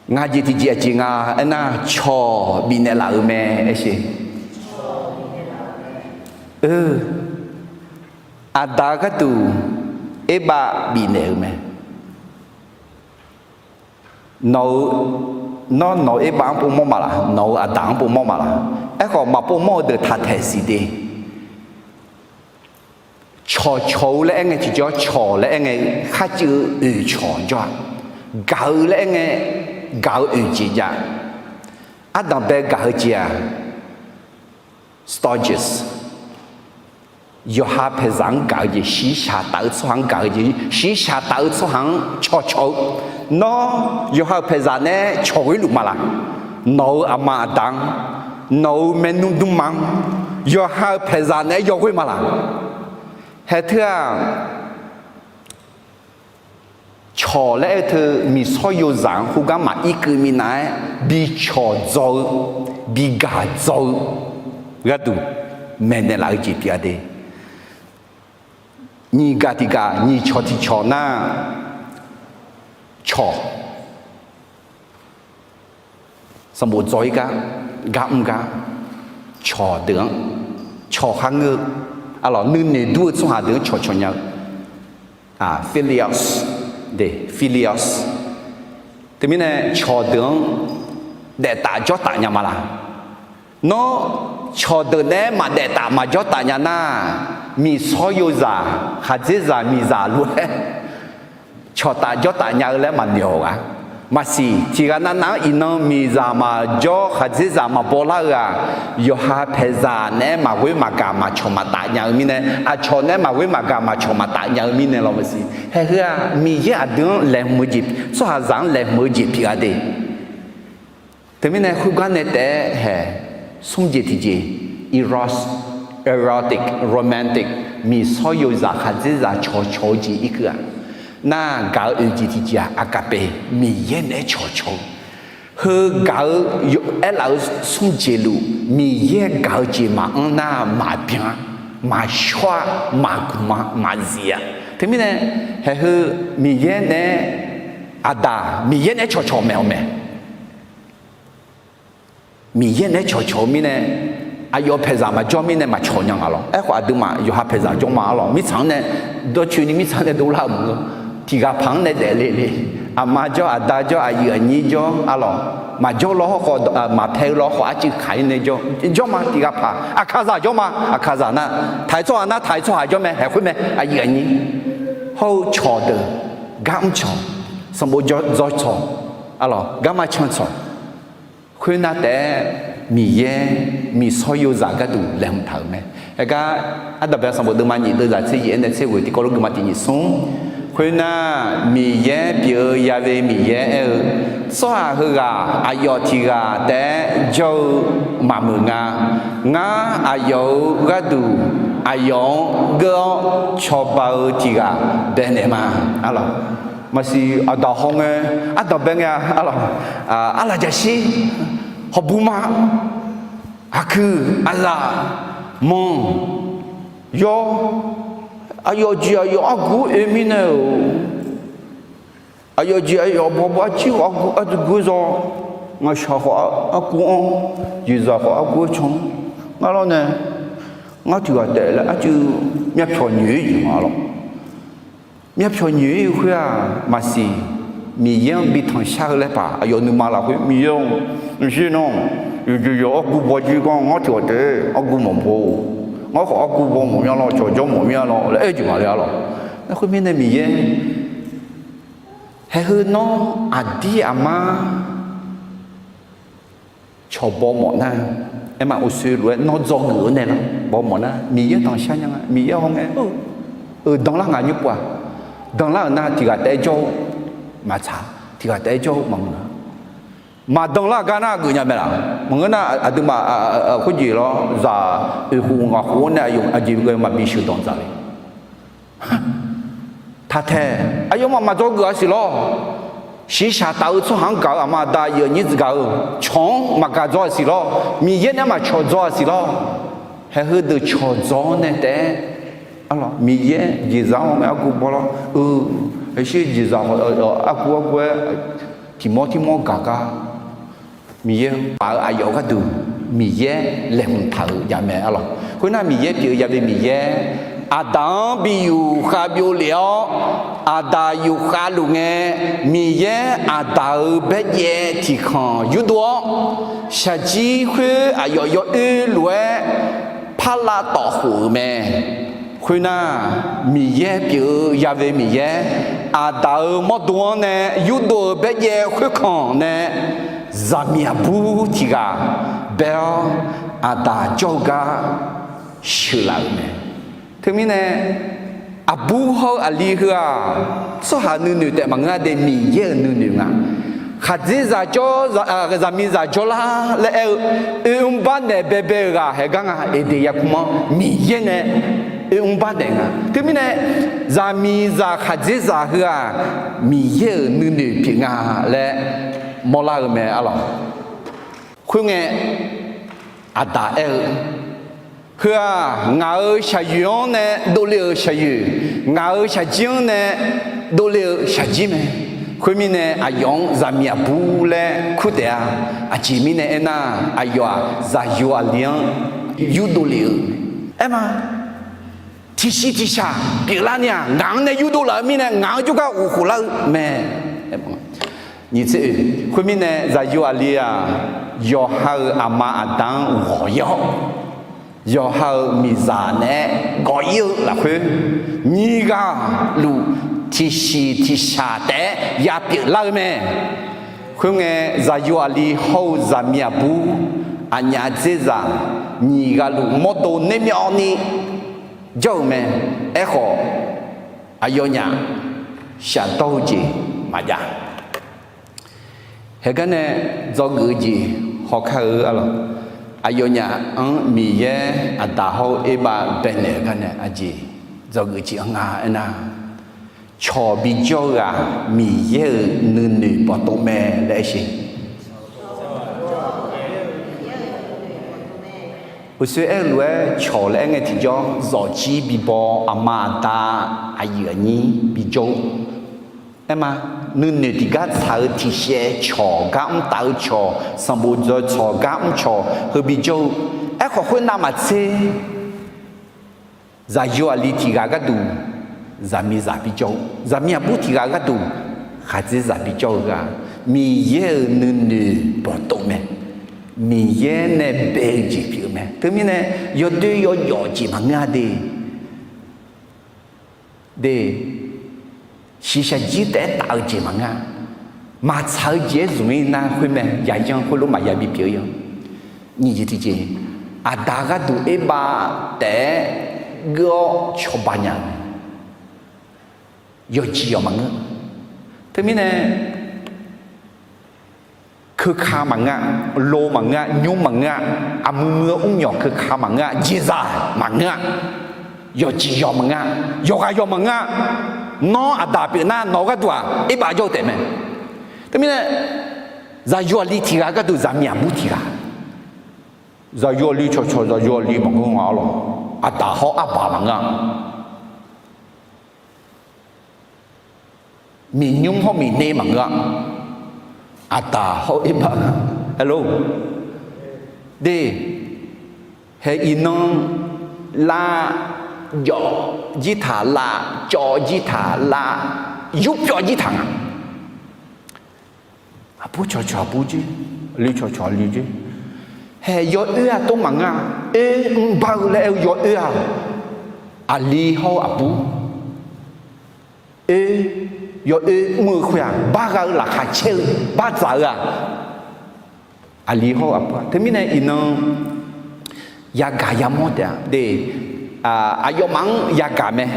Ngaq jeq tiqjeq aqjeq nga aernar, cawq bifnaeq laf-euq mae aer sher. Aqdaq-eu gharduq Erbav bifnaeq-euq mae. Nawq-eu, nawr nawq-eu Erbav-anr povmawr ma laf, nawq-eu Aqdaq-anr povmawr ma laf? Aerkhawf maqpovmawr-eu deuq taq taeq siq de. Cawqcawq-eu laer aer ngae tiqjawr, cawq laer aer ngae kharcuiv-eu oeq cawq jawr-a. Gaq-eu laer aer ngae, gaq-eu oeq jeq jav. Ardanqbae gaq-eu jeq-aq, stages. Yawqha paeqzaq-anr gaq-eu jeq, shiqshaq taf-eu tsawrhaq-anr gaq-eu jeq, shiqshaq taf-eu tsawrhaq-anr cawqcawq-eu. Nawr yawqha-euq paeqzaq nae cawq ghoer luf ma laf? Nawq-euq aqma aqda-anr, nawq-euq maernmr dmrma-anr, yawqha-euq paeqzaq naeq-aer yawghoer ma laq? Haeq teu-aq, cawq laer aer-eu teu miqsawr yozaq-anr khoergar maqir keuv minav-aer bi cawqdzawq-eu, bi gaqdzawq-eu gharduq maeqnaeq laf-eu jeq pyeuf-a de. Nyiq gaq tiq gaq, nyiq cawq tiq cawq nar, cawq sanqbof dzaw-ir gar, gar mr gar, cawqdeuq-anr cawq kharngeur-eu, aqlawq nuinoeq dur-eu tsawrhaq deuq-anr cawqcawq nya-eu, philia de, philia. Teumirnae cawqdeuq-anr daeftaf jawrtaf nya ma laq? Nawr cawqdeuq naeq-aer maqdaef taf maqjawr taf nya nar, miqsawr yozaq, khaqdzerzaq miqzaq lof-aer cawqtaf jawrtaf nya-eu laer maqnoeq-awq gaq. Maqsiq, tiqghaq navnav-anr iqnan miqzaq maqjawr khaqdzerzaq maqbaw lar-eu-aq, yawqha paeqzaq naeq-aer maqghoer maqgaq maqcawq maqtaf nya-eu mirnae, aqcawq naeq-aer maqghoer maqgaq maqcawq maqtaf nya-eu mirnae lawr maqsiq. Haeq-eu-aq, Miqyaer aqdui-anr laeqhmq-eu jeq, tsawrhaqzaq-anr laeqhmq-eu jeq pyeuf-a de. Teumirnae khoergar nae taef-aer haeq smr jeq tiqjeq, eros, erotic, romantic, miqsawr yozaq khaqdzerzaq cawqcawq-eu jeq irkeuv-aq, nar gaq-eu oeq jeq tiqjeq-aq, agape, Miqyaer naeq-aer cawqcawq-eu. Heugaq-eu aerlaf-eu smr jeq luf, Miqyaer gaq-eu jeq maqanr nar maqbyan, maqshawr-a, maqgmq-a, maqzif-a. Teumirnae haeq heu Miqyaer naeq-aer, aqdaq Miqyaer naeq-aer cawqcawq maeq-awq mae. Miqyaer naeq-aer cawqcawq-eu mirnae, aqyawf paeqzaq maqjawr mirnae maqcawq nya nga lawr. Aerkhawf aqduimaf yawqha paeqzaq jawr ma arlawq. Mirtsaq-anr nae dawrcoeni mirtsaq nae dovlar-euq maqngeur. Tiqghaq paq-anr nae daefle le. Aqma jawr, aqda jawr, aqyuif aqnyir jawr arlawq. Maqjawr lawr hawrkhawf, maqpae-eu lawr khawf arcuiv kaq-ir nae jawr, jawr ma tiqghaq paq. Aqkaqzaq jawr ma, aqkaqzaq nar taq-iq tsawrhaq nar taq-iq tsawrhaq jawr mae, haeq khoer mae, aqyuif aqnyir. Hawr-eu cawqdeuq, gar mr cawq, sanqbof dzaw cawq, arlawq garma can cawq. Khoernar taef-aer Miqyaer miqsawr yozaq gharduq laeqhmq taq-euq mae. Aergar ardanqbae sanqbof deuvma nyiq deuvzaq tser yif-aer nae tser ghoeq tiqkawv lof geufma tiq nyiq smr. Khoernar, Miqyaer pyeuf-eu yale Miqyaer aer-eu, tsawrhaq heughaq aqyawf tiqghaq taef-aer jawr-eu maqmuiq nga. Ngar aqyawf-euq gharduq aqyawf-anr geur-awr cawba-eu tiqghaq baenaeq ma. Arlawq, maqsiq aqdaq hawngae, ardanqbae ngae-a arlawq, arlaqjaqshir, hawqbu ma, aqkuiq, aqlaf, manq, yawr, aqyawf jeq aqyawf argu oe mirnae-euq, aqyawf jeq aqyawf bawbaw arjir argu argu-aer zaw, ngaqshaq khawf argu-anr, jeqzaq khawf argu-aer can-anr, ngar lawr nae, ngar tiqghaq taef laer arcuiv myavpyawq nyoeq-ir jeq ma lawr. Myavpyawq nyoeq-ir-eu khoer-aq maqsiq, Miqyaer-anr bi tanqshar-eu laer paq aqyawf nuima lafkhoer Miqyaer-or, mqshir nawr, yawqjeq yawq argu baw jir gar ngar tiqghaq taef argu maqbaw-or, ngar khawf argu baw mawf mya lawr, cawqjawr mawf mya lawr laer aer-eu jeq maqle arlawq. Khoermirnae Miqyaer, haeq heu nawr aqdir aqmar cawq baw mawf nar, aerma uqshoe lof-aer nawr dzawgeuf-eu nae lar baw mawf nar, Miqyaer tanqshar nya nga. Miqyaer hawngae, euq danlar ngaq nymr pov-aq, danlar-euq nar tiqghaq taef-aer jawr-eu maqtsaq, tiqghaq taef-aer jawr-eu maqngeur. Maqdanlar gar nar geufnya mae laq? Maqngeur nar, aqduimaf khoerjeq lawr zaq oeq khof ngaq khof-anr nae aqjeq ghae maqbi sheuqdanq dzaq le. Taqtaeq, aqyawfmaf maqdzawgeuf-a siq lawr. Shiqshaq taf-eu tsawrhaq-anr gaq-eu aqma aqda aqyuif aqnyir gaq-eu cawq-anr maqgaq dzaw-a siq lawr. Miqyaer nae maqcawq dzaw-a siq lawr. Haeq heudeuq cawq dzaw-awr nae taef-aer, arlawq, Miqyaer jeqzaq-anr-awr ngae argu baw lawr-eu, aqshir jeqzaq argu argu-aer tiq mawr tir mawr gaq gar Miqyaer paf-eu aqyawf gharduq Miqyaer laeqhmq taq-euq jav mae arlawq. Khoernar, Miqyaer pyeuf-eu yale Miqyaer, aqdaq-anr bi yufkhav byov lef-awr, aqdaq yufkhav luf ngae, Miqyaer aqdaq-euq baerjaev tiqkhanq yurdov-awr, shaqjir khoer aqyawf yawoer lof-aer parlav tawf khof-euq mae. Khoernar, Miqyaer pyeuf-eu yale Miqyaer, aqdaq-euq mawrdo-anr nae yurdov-euq baerjaev khoerkanq nae zaqmiq aqbur tiqghaq bae-awr, aqdaq jawr-eu gar sheuqlaf-euq mae. Teumirnae, aqbur hawr-eu aqli heu-aq, tsawrhaq nuinoeq taef maqngeur-a de, Miqyaer-euq nuinoeq nga. Khaqdzerzaq jawr, zaqmiqzaq jawrlar laer aer-eu, oermr barnaeq baebae-euq ghaq haeq gar nga. Eqdeq yarkmr-anr Miqyaer nae oermr barnaeq nga. Teumirnae, zaqmiqzaq khaqdzerzaq heu-aq, Miqyaer-euq nuinoeq pyeuf nga laer mawrlar-eu mae arlawq. Khoerngae, Aqdaq aer-eu, Heu-aq, ngaq-euq shaqyoeq-anr nae dovle-euq shaqyoeq, ngaq-euq shaqjir-anr nae dovle-euq shaqjir mae. Khoermirnae, aqyawf-anr zaqmiq aqbur laer kur taef-a. Aqjeq mirnae aernar, aqyawf-aq, zaqyo aqli-anr yurdov lef-eu mae. Aerma, tiqsiq tiqshaq pyeuflarni-aq, ngaq-anr nae yurdov laf-eu mirnae, ngaq-anr jawrgar ghof khoflar-eu mae. Nyiq tser oe, khoermirnae, zaqyo aqli-aq, yawqha-euq aqma aqda-anr ghawq-ir-awr, yawqha-euq miqzaq naeq-aer gawq-ir-eu lafkhoer, nyiq ghaq luf tiqsiq tiqshaq taef-aer yapyeuf lar-eu mae. Khoerngae, zaqyo aqli hawr-eu zaqmiq aqbur, aqnyaf dzerzaq, nyiq ghaq luf mawrdo nermyawvni jawr-euq mae. Aerkhawf, aqyawfnyaf shafdawr-eu jeq maqjav. Haeqgar nae dzawgeuf-eu jeq hawkar-eu arlawq. Aqyawfnyaf-anr Miqyaer Aqdaq hawr-eu Erbav baenaeq-eu gar nae aqjeq dzawgeuf jeq-anr nga aernar, cawq bijawr-eu-aq, Miqyaer-euq nuinoeq bawqtov mae laer aer sher. Uqshoe aer-eu lof-aer cawq laer aer ngae tiqjawr, zawqjir bibaw aqma aqda aqyuif aqnyir bijawr-eu. Aerma, nuinoeq tiqgar tsaq-eu tiqshaev cawq, gar mr taf-eu cawq, sanqbof dzaw cawq, gar mr cawq heu bijawr-eu. Aerkhawf khoernav maqtser, zaqyo aqli tiq ghaq gharduq zaqmiqzaq bijawr-eu, zaqmiq aqbur tiq ghaq gharduq khaqdzerzaq bijawr-eu ghaq, Miqyaer-euq nuinoeq bawqtov mae. Miqyaer nae bae-eu jeq pyeuf-eu mae. Teumirnae, yawdoer yawjawf jeq maqngeur-a de. De, shiqshaq jir taef-aer taf-eu jeq maqngeur-a. Maqtsaq-eu jeq-aer zmq-ir nar khoer mae, yaqyan khoerlof maqya bipyeuf-eu ya. Nyiq jeq tiqjeq, Aqdaq gharduq Erbav taef-aer geur-awr cawba nya-eu mae. Yawqjeq yawq maqngeur. Teumirnae, keuka maqngeur-a, lo maqngeur-a, nymr maqngeur-a, aqmuiq muiq-eu mrmyawq keuka maqngeur-a, jeqzaq maqngeur-a, yawqjeq yawq maqngeur-a, yawqghaq yawq maqngeur-a. Nawr Aqdaq pyeuf nar, nawq-eu gharduq-aq Erbav jawr-eu taef mae. Teumirnae, zaqyo aqli tiq ghaq gharduq zaqmiq aqbur tiq ghaq, zaqyo aqli cawqcawq zaqyo aqli maqngeur nga arlawq. Aqdaq hawr Arbaq maqngeur-a. Miqnymr hawr miqner maqngeur-a. Aqdaq hawr Erbav, hello, de, hae iqnan lav, jawv jir taq lav, cawv jir taq lav, yurpyawv jir taq nga. Aqbur cawqcawq aqbur jir, aqli cawqcawq aqli jir. Hae yawoer-aq tov maqngeur-a. Oer mr bar-eu laer aer-eu yawoer-aq, aqli hawr-eu aqbur. Oer, yawoer mr-eu khoer-aq, bar gha-eu laqkhaq caer-eu bar dzaq-eu-aq, aqli hawr-eu aqbur-aq. Teumirnae iqnan yagaq yamawr taef-a de. Aqyawfmaf-anr yagaq mae,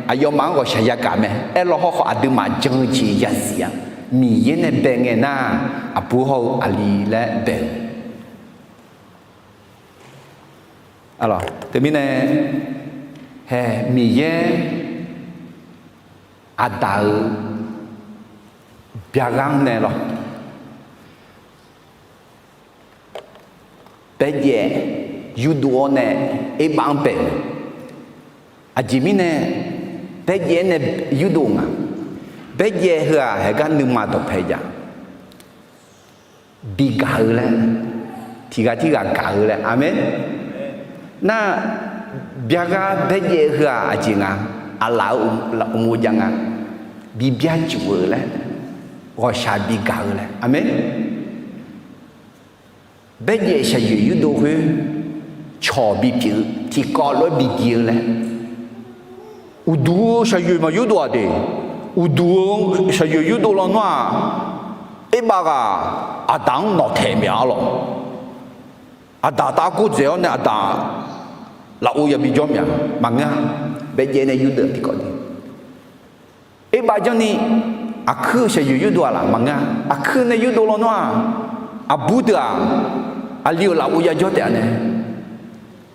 aqyawfmaf-anr ghawqshaq yagaq mae. Aerlaw hawrkhawf aqduimaf jan-eu jeq yazif-a. Miqyaer nae bae ngae nar, aqbur hawr-eu aqli laer bae-eu. Teumirnae, hae Miqyaer Aqdaq-euq byaqghaq-anr nae lawr, Baerjaev yurdov-awr nae Erbav-anr bae-euq. Aqjeq mirnae Baerjaev nae yurdov nga. Baerjaev heu-aq haegar nuima dawqpae jav. Bi gaq-eu laer, tiq ghaq tirghaq gaq-eu laer. Aqmeq. Nar, byaqghaq Baerjaev heu-aq aqjeq nga, aqlaf-eu uqmov jav nga, bi byarcuf-eu laer, ghawqshaq bi gaq-eu laer. Aqmeq. Baerjaev shaqyoeq yurdov khoer cawq bipyeuf-eu tiqkawv lof-aer bi gir-eu laer. Uqduq-eu shaqyoeq maqyurdov-aq de. Uqduq-eu shaqyoeq yurdov lawnmr-aq, Erbav ghaq Aqdaq-anr nawqtaeq mya-a lawq. Aqdaq taf-aer gordzaeq-awr nae Aqdaq lafov yabi jawr mya maqngeur-a. Baerjaev nae yurdov tiqkawv de. Erbav janrni Aqkuir-eu shaqyoeq yurdov-aq laf maqngeur-a. Aqkuir nae yurdov lawnmr-aq, aqbur deuq-aq, aqli-euq lafov yajawr taef-a nae,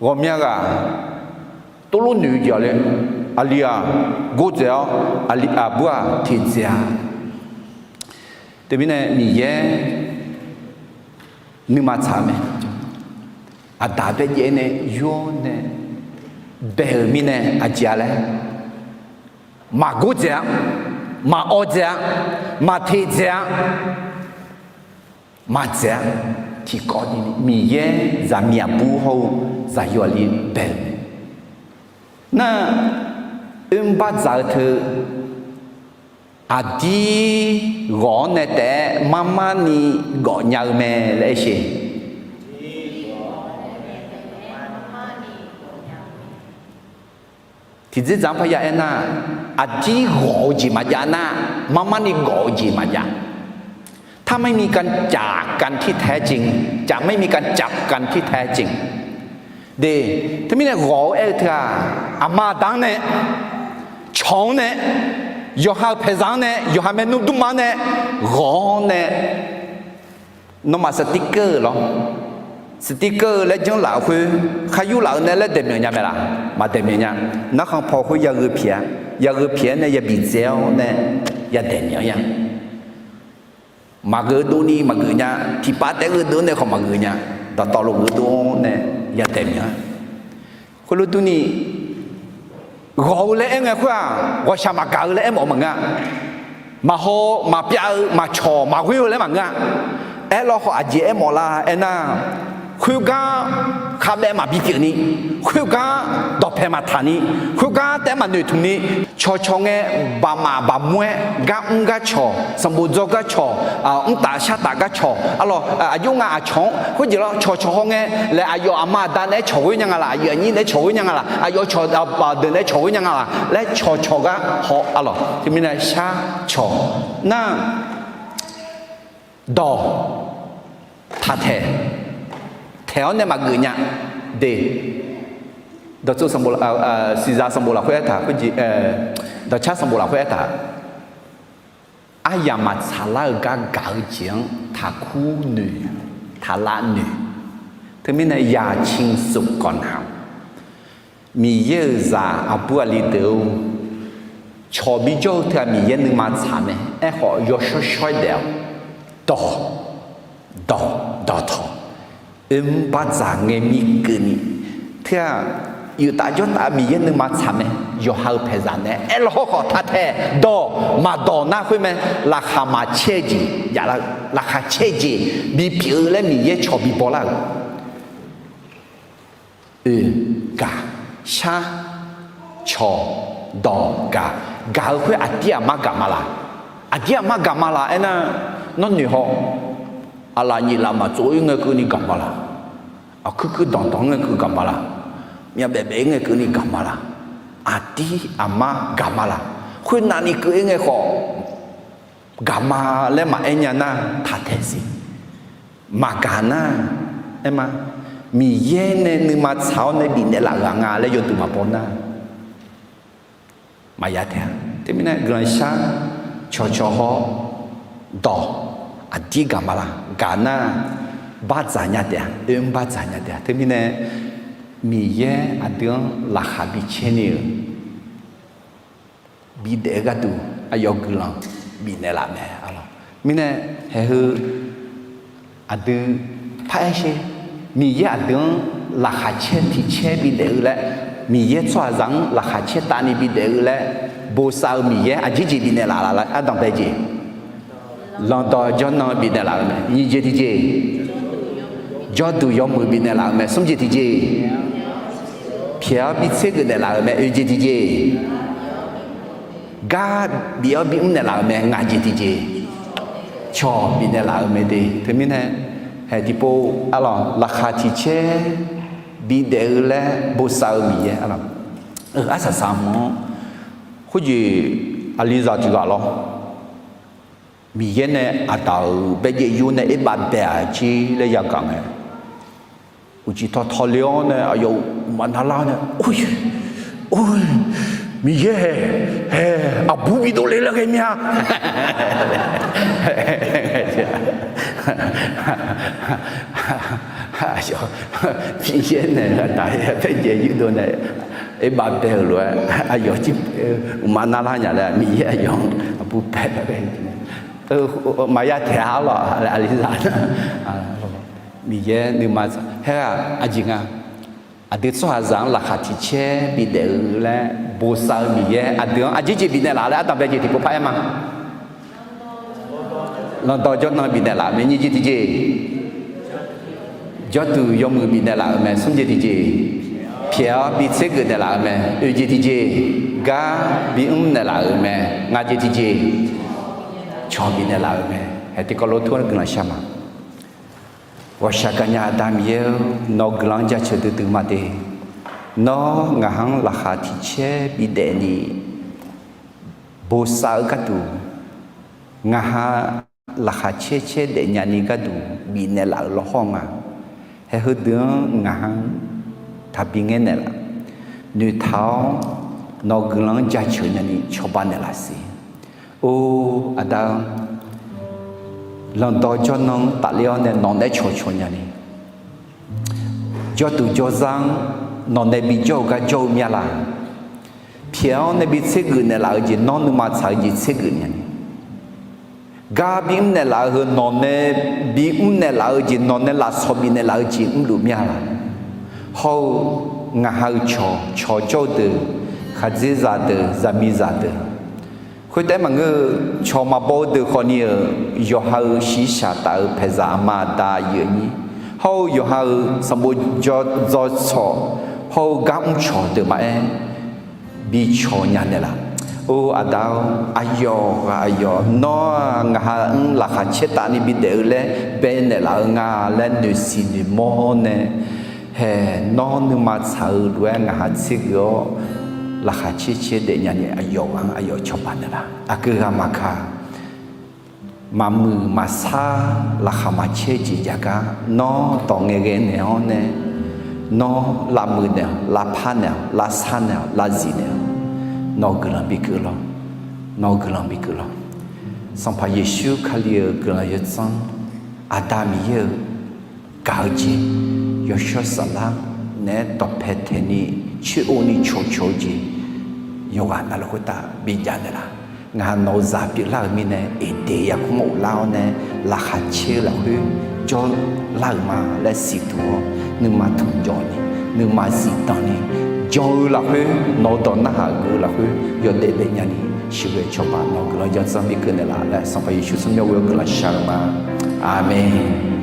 ghawqmya ghaq tov lof noeq-eu jeq-a le, aqli-aq gordzaeq-awr, aqli aqbur-aq teqdzaeq-a. Teumirnae Miqyaer nuima tsaq-eu mae. Aqdaq baerjaev-aer nae yur-awr nae bae-euq mirnae aqjeq-a laer, maqgordzaeq-a, maqawv dzaeq-a, maqteq dzaeq-a, maqdzaeq-a. Tiqkawv ni Miqyaer zaqmiq aqbur hawr-eu zaqyo aqli bae-euq mae. Nar, oermr bardzaq-eu teu aqdir ghawq-awr nae taef-aer marmarni gawf nya-eu mae laer aer sher. Tiqdzerdzaq-anr parya aernar, aqdir ghawq-eu jeq maqjav nar, marmarni gawf-eu jeq maqjav. ถ้าไม่มีการจากกันที่แท้จริง จะไม่มีการจับกันที่แท้จริง De, teumirnae ghawq-eu aer-eu teu-aq, aqma aqda-anr nae, cawq-anr nae, yawqha-euq paeqzaq-anr nae, yawqha maernmr dmrma-anr nae, ghawq-awr nae, nawmaf sticker-eu lawr, sticker-eu laer janrlaf-eu khoer, khar yurlaf-eu nae laer daeqmyanq nya mae laf? Maqdaeqmyanq nya. Narkhan paw khoer yagheu pyaeq-a. Yagheu pyaeq-aer nae yabi dzae-awr nae yadaeq myanq nya. Maqgheuf dovni maqgeuf nya. Tiqpav taef gheuf dov nae khawf maqgeuf nya. Dawqtawvluf gheuf dov nae yadaeq myanq-a. Khoerlof durni, ghawq-eu laer aer ngae khoer-aq, ghawqshaq maqgaq-eu laer aermawf-eu maqngeur-a. Maqhaw, maqpyav-eu, maqcawq, maqghoer-eu laer maqngeur-a. Aerlawr khawf aqjeq aermawf lar-a aernar, khoergar khavbaev maqbi pyeufni, khoergar dawqpae maqtaq ni, khoergar taef-aer maqnoeq tmq ni, cawqcawq ngae, baqmaf baqmur-aer gar mr gar cawq, sanqbof dzawr gar cawq, mrtaf shartaf gar cawq, arlawq, aqjox nga aqcawq-anr khoerjeq lawr cawqcawq haw ngae, laer aqyawf aqma aqda naeq-aer cawq ghoer nya nga laf, aqyuif aqnyir naeq-aer cawq ghoer nya nga laf, aqyawf cawq deuq naeq-aer cawq ghoer nya nga laf laer cawqcawq gar haw, arlawq, teumirnae shar cawq nar, dawq, taqtaeq, taeq-awr nae maqgeuf nya de. Dawqtsov sanqbof, siqzaq sanqbof lafkhoer aertaq, dawqcar sanqbof lafkhoer aertaq, aryamq maqtsaq lar-eu gar gaq-eu jeq-anr taqkur noeq, taqlav noeq. Teumirnae อย่าชิงสุขก่อนหนาว Miqyaer-euq zaq aqbur aqli deuq-or, cawq bijawr-eu teu-aq Miqyaer nuima tsaq mae. Aerkhawf yawshawr shawr-aer daef-awq. Dawq, dawq, dawqtawq, oermr bardzaq ngae mir keuvni, teu-aq, yuftaf jawrtaf Miqyaer nuima tsaq mae. Yawqha-euq paeqzaq nae aerlawr hawrkhawf taqtaeq dawq maqdawq nar khoer mae. Laqkhaq maqcaer-eu jeq jav lar-eu, laqkhaq caer-eu jeq bipyeuf-eu laer Miqyaer cawq bibaw lar-euq. Oe, gaq, shar, cawq, dawq, gaq. Gaq-eu khoer aqdir aqmar gaq ma laq? Aqdir aqmar gaq ma laq aernar, nawr noeq haw. Aqlaf nyif laf maqtsov-ir ngae keuvni gaq ma laq? Aqkuir kuir danqdanq-ir ngae keuv gaq ma laq? Myavbaef baef-ir ngae keuvni gaq ma laq? Aqdir aqmar gaq ma laq? Khoernavni keuv-ir ngae khawf gaq ma laer maqaer nya nar taqtaeq siq. Maqgaq nar, aer ma, Miqyaer nae nuima tsaq-awr nae bifnaeq laf-euq-aq nga laer yawduq maqbaw nar, maqya taef-a. Teumirnae guiqlanq shar, cawqcawq haw, dawq, aqdir gaq ma laq? Gaq nar, bardzaq nya taef-a. Oermr bardzaq nya taef-a. Teumirnae Miqyaer aqdui-anr laqkhaq bicaer ni-euq bidaef-eu gharduq aqyawf guiqlanq bifnaeq laf mae, arlawq. Mirnae, haeq heu aqdui paraer sher. Miqyaer aqdui-anr laqkhaq caer tiq caer bidaef-eu laer, Miqyaer tsawrhaqzaq-anr laqkhaq caer tavni bidaef-eu laer bosav-eu Miqyaer aqjeq jeq bifnaeq laf laf laer ardanq bae jeq. Lanqdawq jawrnan bifnaeq laf-euq mae. Nyiq jeq tiqjeq, jawrduq yawmuiq bifnaeq laf-euq mae. Smr jeq tiqjeq, pyaeq-awr bitser geufnaeq laf-euq mae. Oeq jeq tiqjeq, gar bif-awr bimr naeq laf-euq mae. Ngaq jeq tiqjeq, cawq bifnaeq laf-euq mae de. Teumirnae, haeq tiqpov, arlawq, laqkhaq tiq caer bidaef-eu laer bosav-eu Miqyaer, arlawq, arsaq saq-anr, khoerjeq aqlizaq tiq ghaq lawr, Miqyaer nae aqdaq-euq baerjaev yur nae aerbav bae-aq jir laer yagaq ngae, uqcif tawqtawq le-awr nae aqyawf uqmaq navlar-awr nae, or, or, Miqyaer hae, hae, aqbur bidov le laer ghae mya. Miqyaer nae aqda paerjaev yurdov nae, aerbav bae-euq lof-aer aqyawf jir, uqma narlar nya laer Miqyaer aqyawf-anr aqbur pae laer ghae. Maqya taeq-a lawq, aqlizaq. Miqyaer nuima haer-aq aqjeq nga. Aqdui tsawrhaqzaq-anr laqkhaq tiq caer bidaef-eu laer bosav-eu Miqyaer aqdui-anr aqjeq jeq bifnaeq laf laer ardanq bae jeq tiqpov par-aer ma. Lanqdawq jawrnan bifnaeq laf-euq mae, nyiq jeq tiqjeq. Jawrduq yawmuiq bifnaeq laf-euq mae, smr jeq tiqjeq. Pyaeq-awr bitser geuf naeq laf-euq mae, oeq jeq tiqjeq. Gar bimr naeq laf-euq mae, ngaq jeq tiqjeq. Cawq bifnaeq laf-euq mae. Haeq tiqkawv lof tur-anr guiqlanq shar ma. Ghawqshaq gaqnya Aqda Miqyaer-or, nawq-eu guiqlanq-anr jaceuq duidui ma de. Nawr ngaq-anr laqkhaq tiq caer bidaef ni bosav-eu gharduq, ngaq ha laqkhaq caer caer daef nyani gharduq bifnaeq laf-euq lawrhawr nga. Haeq heudeuq-anr ngaq-anr taqbi ngaer naeqlaf, noeqtaq-awr nawq-eu guiqlanq-anr jaceuq nyani cawba naeqlaf siq. Or Aqda-or, lanqdawq jawrnan-anr tafler-awr nae nawq naeq-aer cawqcawq nyani, jawrduq jawrzar-anr nawq nae bijawr-eu gar jawr-eu mya laq. Pyaeq-awr nae bitser geuf naeqlaf-eu jeq nawr nuima tsaq-eu jeq tser geuf nyani, gar bimr naeqlaf-eu heu nawq nae bimr naeqlaf-eu jeq nawq nae lafsawq bifnaeq laf-eu jeq mrluf mya laq. Hawr-eu ngaq ha-eu cawq, cawq jawr-eu deuq, khaqdzerzaq deuq, zaqmiqzaq deuq, khoertav-aer maqngeur-eu cawq maqbaw-eu deuq khawfni-euq yawqha-euq shiqshaq taf-eu paeqzaq aqma aqda aqyuif aqnyir, hawr-eu yawqha-euq sanqbof dzaw tsawq, hawr-eu gar mrcawq deuq maqaer, bicawq nya naeqlaf. Or Aqda-or, aqyawf ghaq aqyawf, nawr-aq ngaq ha-anr laqkhaq caer taf ni bidaef-eu laer baenaeq laf-eu nga laer noeqsiq noeqmawr nae, haeq nawr nuima tsaq-eu lof-aer ngaq ha tser geuf-awr, laqkhaq caer caer daef nyani aqyawf ghaq-anr aqyawf cawba naeqlaf. Aqgeu ghaq maqkaq, maqmuiq maqsar, laqkhaq maqcaer jeq jav gar nawr dawq ngaeqghae naeq-awr nae, nawr lavmuiq naeq-awq, lavpar naeq-awq, lavsar naeq-awq, lavzif naeq-awq, nawq-eu guiqlanq bikeuv lawr, nawq-eu guiqlanq bikeuv lawr. Sanqpaq Yeqsur Kali-euq guiqlanq yawdzanr, Aqda Miqyaer-euq gaq-eu jeq, yawshawr saflar naeq-aer dawqpae taeq ni coer-o ni cawqcawq-eu jeq, yawqghaq navluf khoertav bijav naeqlaf. Ngaq ha nawq-eu zaq pyeuflar-euq mirnae, Eqdeq yarkmr mawf lar-awr nae, laqkhaq caer-eu lafkhoer jawrlar-euq ma laer siqduq-awr, nuima tmq jawv ni, nuima zifdanq ni, jan-eu lafkhoer nawq-eu dawq narhaq geuf-eu lafkhoer yawdaef daef nyani, sheuqghae cawba nawq-eu guiqlanq yawdzanr bikeuv naeqlaf laer Sanqpaq Yeqsur tsawrmyanr ghoe-awr guiqlanq shar-eu ma. Aqmeq.